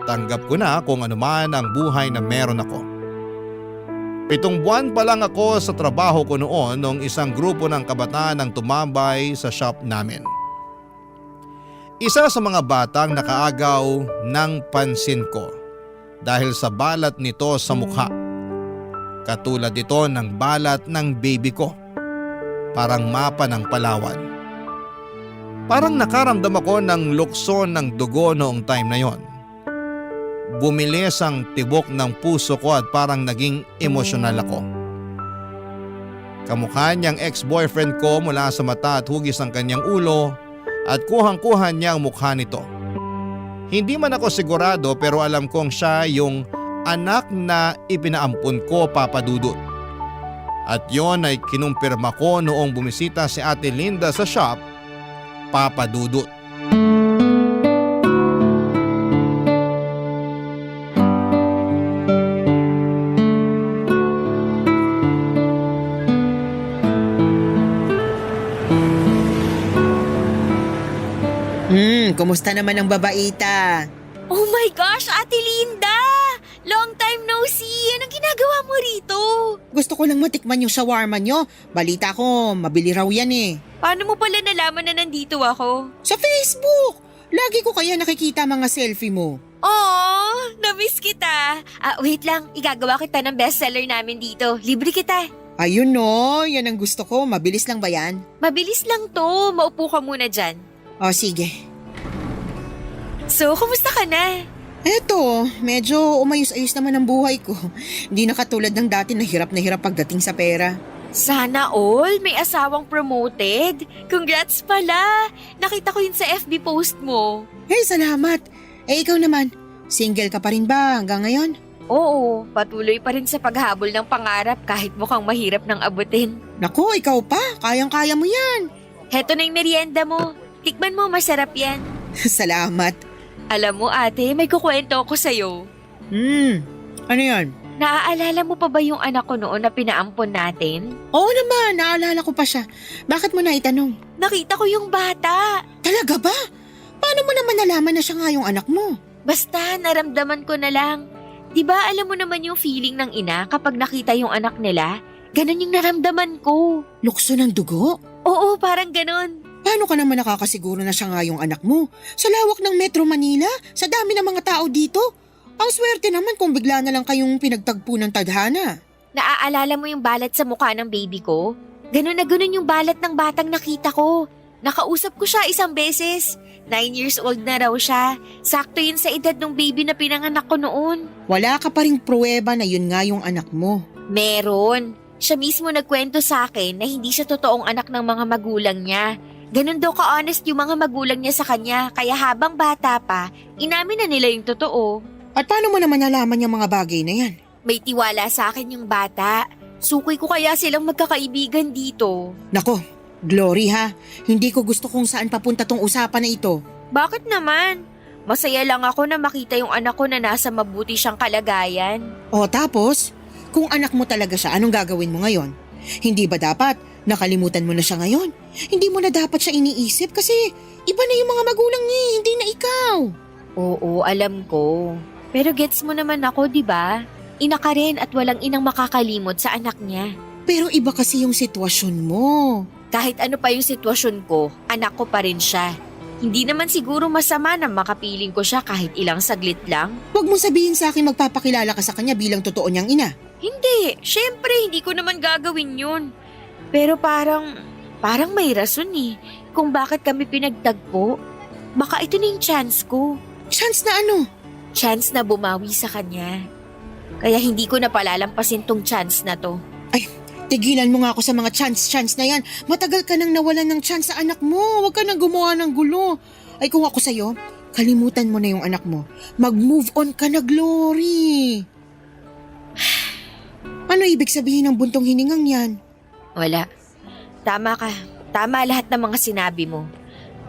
tanggap ko na kung anuman ang buhay na meron ako. 7 buwan pa lang ako sa trabaho ko noon nung isang grupo ng kabataan ang tumambay sa shop namin. Isa sa mga batang nakaagaw ng pansin ko dahil sa balat nito sa mukha. Katulad ito ng balat ng baby ko. Parang mapa ng Palawan. Parang nakaramdam ako ng lukson ng dugo noong time na yon. Bumilis ang tibok ng puso ko at parang naging emosyonal ako. Kamukha niyang ex-boyfriend ko mula sa mata at hugis ng kanyang ulo at kuhang-kuha niya ang mukha nito. Hindi man ako sigurado pero alam kong siya yung anak na ipinaampun ko, Papa Dudut. At yon ay kinumpirma ko noong bumisita si Ate Linda sa shop, Papa Dudut. Kumusta naman ang babaita? Oh my gosh, Ate Linda! Long time no see! Anong ginagawa mo rito? Gusto ko lang matikman yung shawarma nyo. Balita ko, mabili raw yan eh. Paano mo pala nalaman na nandito ako? Sa Facebook! Lagi ko kaya nakikita mga selfie mo. Oh, na-miss kita. Wait lang, igagawa kita ng bestseller namin dito. Libre kita. Ayun no, yan ang gusto ko. Mabilis lang ba yan? Mabilis lang to. Maupo ka muna dyan. O sige. So, kumusta ka na? Eto, medyo umayos-ayos naman ang buhay ko. Hindi na katulad ng dati na hirap pagdating sa pera. Sana all, may asawang promoted. Congrats pala. Nakita ko yun sa FB post mo. Hey, salamat. Ikaw naman, single ka pa rin ba hanggang ngayon? Oo, patuloy pa rin sa paghabol ng pangarap kahit mukhang mahirap nang abutin. Naku, ikaw pa. Kayang-kaya mo yan. Heto na yung merienda mo. Tikman mo, masarap yan. Salamat. Alam mo ate, may kukwento ako sa'yo. Ano yan? Naaalala mo pa ba yung anak ko noon na pinaampon natin? Oo naman, naalala ko pa siya. Bakit mo na itanong? Nakita ko yung bata. Talaga ba? Paano mo naman nalaman na siya nga yung anak mo? Basta naramdaman ko na lang. Diba alam mo naman yung feeling ng ina kapag nakita yung anak nila? Ganon yung naramdaman ko. Lukso ng dugo? Oo, parang ganon. Paano ka naman nakakasiguro na siya nga yung anak mo? Sa lawak ng Metro Manila, sa dami ng mga tao dito. Ang swerte naman kung bigla na lang kayong pinagtagpo ng tadhana. Naaalala mo yung balat sa mukha ng baby ko? Ganon na ganon yung balat ng batang nakita ko. Nakausap ko siya isang beses. 9 years old na raw siya. Sakto yun sa edad ng baby na pinanganak ko noon. Wala ka pa ring pruweba na yun nga yung anak mo. Meron. Siya mismo nagkwento sa akin na hindi siya totoong anak ng mga magulang niya. Ganon daw ka-honest yung mga magulang niya sa kanya, kaya habang bata pa, inamin na nila yung totoo. At paano mo naman nalaman yung mga bagay na yan? May tiwala sa akin yung bata. Sukoy ko kaya silang magkakaibigan dito. Nako, Glory ha, hindi ko gusto kung saan papunta tong usapan na ito. Bakit naman? Masaya lang ako na makita yung anak ko na nasa mabuti siyang kalagayan. O tapos, kung anak mo talaga siya, anong gagawin mo ngayon? Hindi ba dapat nakalimutan mo na siya ngayon? Hindi mo na dapat siya iniisip kasi iba na yung mga magulang niya, hindi na ikaw. Oo, alam ko. Pero gets mo naman ako, di ba? Ina ka rin at walang inang makakalimot sa anak niya. Pero iba kasi yung sitwasyon mo. Kahit ano pa yung sitwasyon ko, anak ko pa rin siya. Hindi naman siguro masama na makapiling ko siya kahit ilang saglit lang. Huwag mo sabihin sa akin magpapakilala ka sa kanya bilang totoo niyang ina. Hindi, syempre hindi ko naman gagawin yun. Pero parang may rason eh kung bakit kami pinagtagpo. Baka ito na yung chance ko. Chance na ano? Chance na bumawi sa kanya. Kaya hindi ko na palalampasin tong chance na to. Tigilan mo nga ako sa mga chance na yan. Matagal ka nang nawalan ng chance sa anak mo. Huwag ka nang gumawa ng gulo. Ay kung ako sa'yo, kalimutan mo na yung anak mo. Mag-move on ka na, Glory. Ano ibig sabihin ng buntong hiningang yan? Wala. Tama ka. Tama lahat ng mga sinabi mo.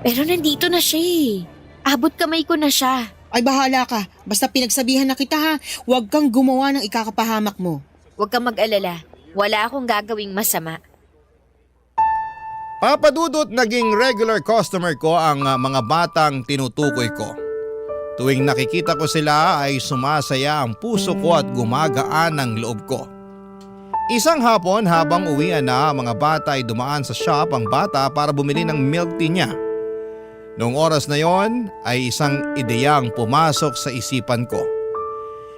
Pero nandito na siya eh. Abot kamay ko na siya. Ay bahala ka. Basta pinagsabihan na kita ha. Huwag kang gumawa ng ikakapahamak mo. Huwag kang mag-alala. Wala akong gagawing masama. Papa Dudut, naging regular customer ko ang mga batang tinutukoy ko. Tuwing nakikita ko sila ay sumasaya ang puso ko at gumagaan ang loob ko. Isang hapon habang uwian na ang mga bata ay dumaan sa shop ang bata para bumili ng milk tea niya. Noong oras na yon ay isang ideyang pumasok sa isipan ko.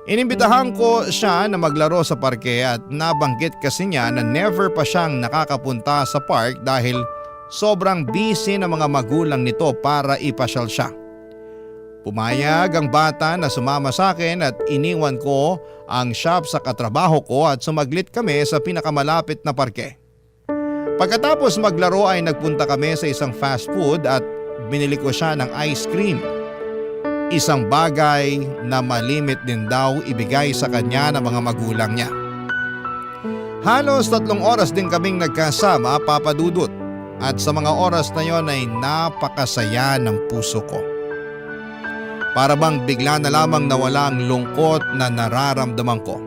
Inimbitahan ko siya na maglaro sa parke at nabanggit kasi niya na never pa siyang nakakapunta sa park dahil sobrang busy ng mga magulang nito para ipasyal siya. Pumayag ang bata na sumama sa akin at iniwan ko ang shop sa katrabaho ko at sumaglit kami sa pinakamalapit na parke. Pagkatapos maglaro ay nagpunta kami sa isang fast food at binili ko siya ng ice cream. Isang bagay na malimit din daw ibigay sa kanya ng mga magulang niya. Halos 3 oras din kaming nagkasama, Papa Dudut, at sa mga oras na yon ay napakasaya ng puso ko. Para bang bigla na lamang nawala ang lungkot na nararamdaman ko.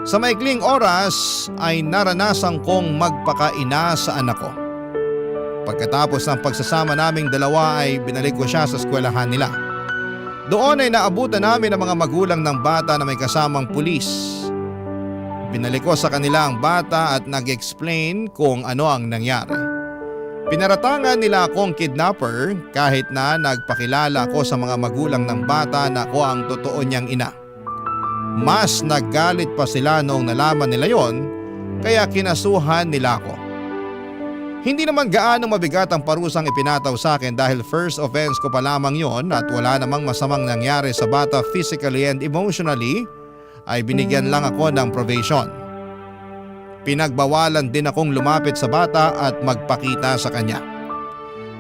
Sa maikling oras ay naranasan kong magpakaina sa anak ko. Pagkatapos ng pagsasama naming dalawa ay binalik ko siya sa eskwelahan nila. Doon ay naabutan namin ang mga magulang ng bata na may kasamang pulis. Binalik ko sa kanila ang bata at nag-explain kung ano ang nangyari. Pinaratangan nila akong kidnapper kahit na nagpakilala ko sa mga magulang ng bata na ako ang totoo niyang ina. Mas naggalit pa sila noong nalaman nila yon kaya kinasuhan nila ako. Hindi naman gaano mabigat ang parusang ipinataw sa akin dahil first offense ko pa lamang yon at wala namang masamang nangyari sa bata physically and emotionally, ay binigyan lang ako ng probation. Pinagbawalan din akong lumapit sa bata at magpakita sa kanya.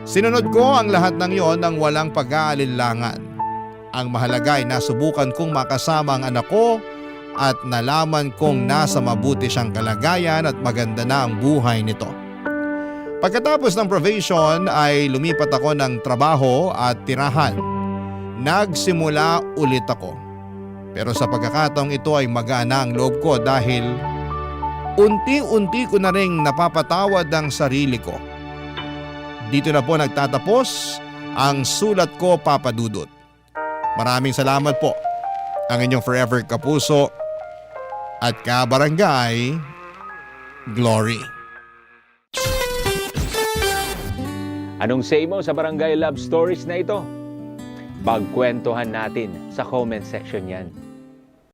Sinunod ko ang lahat ng yon ng walang pag-aalinlangan. Ang mahalaga ay nasubukan kong makasama ang anak ko at nalaman kong nasa mabuti siyang kalagayan at maganda na ang buhay nito. Pagkatapos ng probation ay lumipat ako ng trabaho at tirahan. Nagsimula ulit ako. Pero sa pagkakataong ito ay magaan ang loob ko dahil unti-unti ko na ring napapatawad ang sarili ko. Dito na po nagtatapos ang sulat ko, Papa Dudut. Maraming salamat po. Ang inyong forever kapuso at kabarangay, Glory. Anong say mo sa Barangay Love Stories na ito? Pagkwentuhan natin sa comment section yan.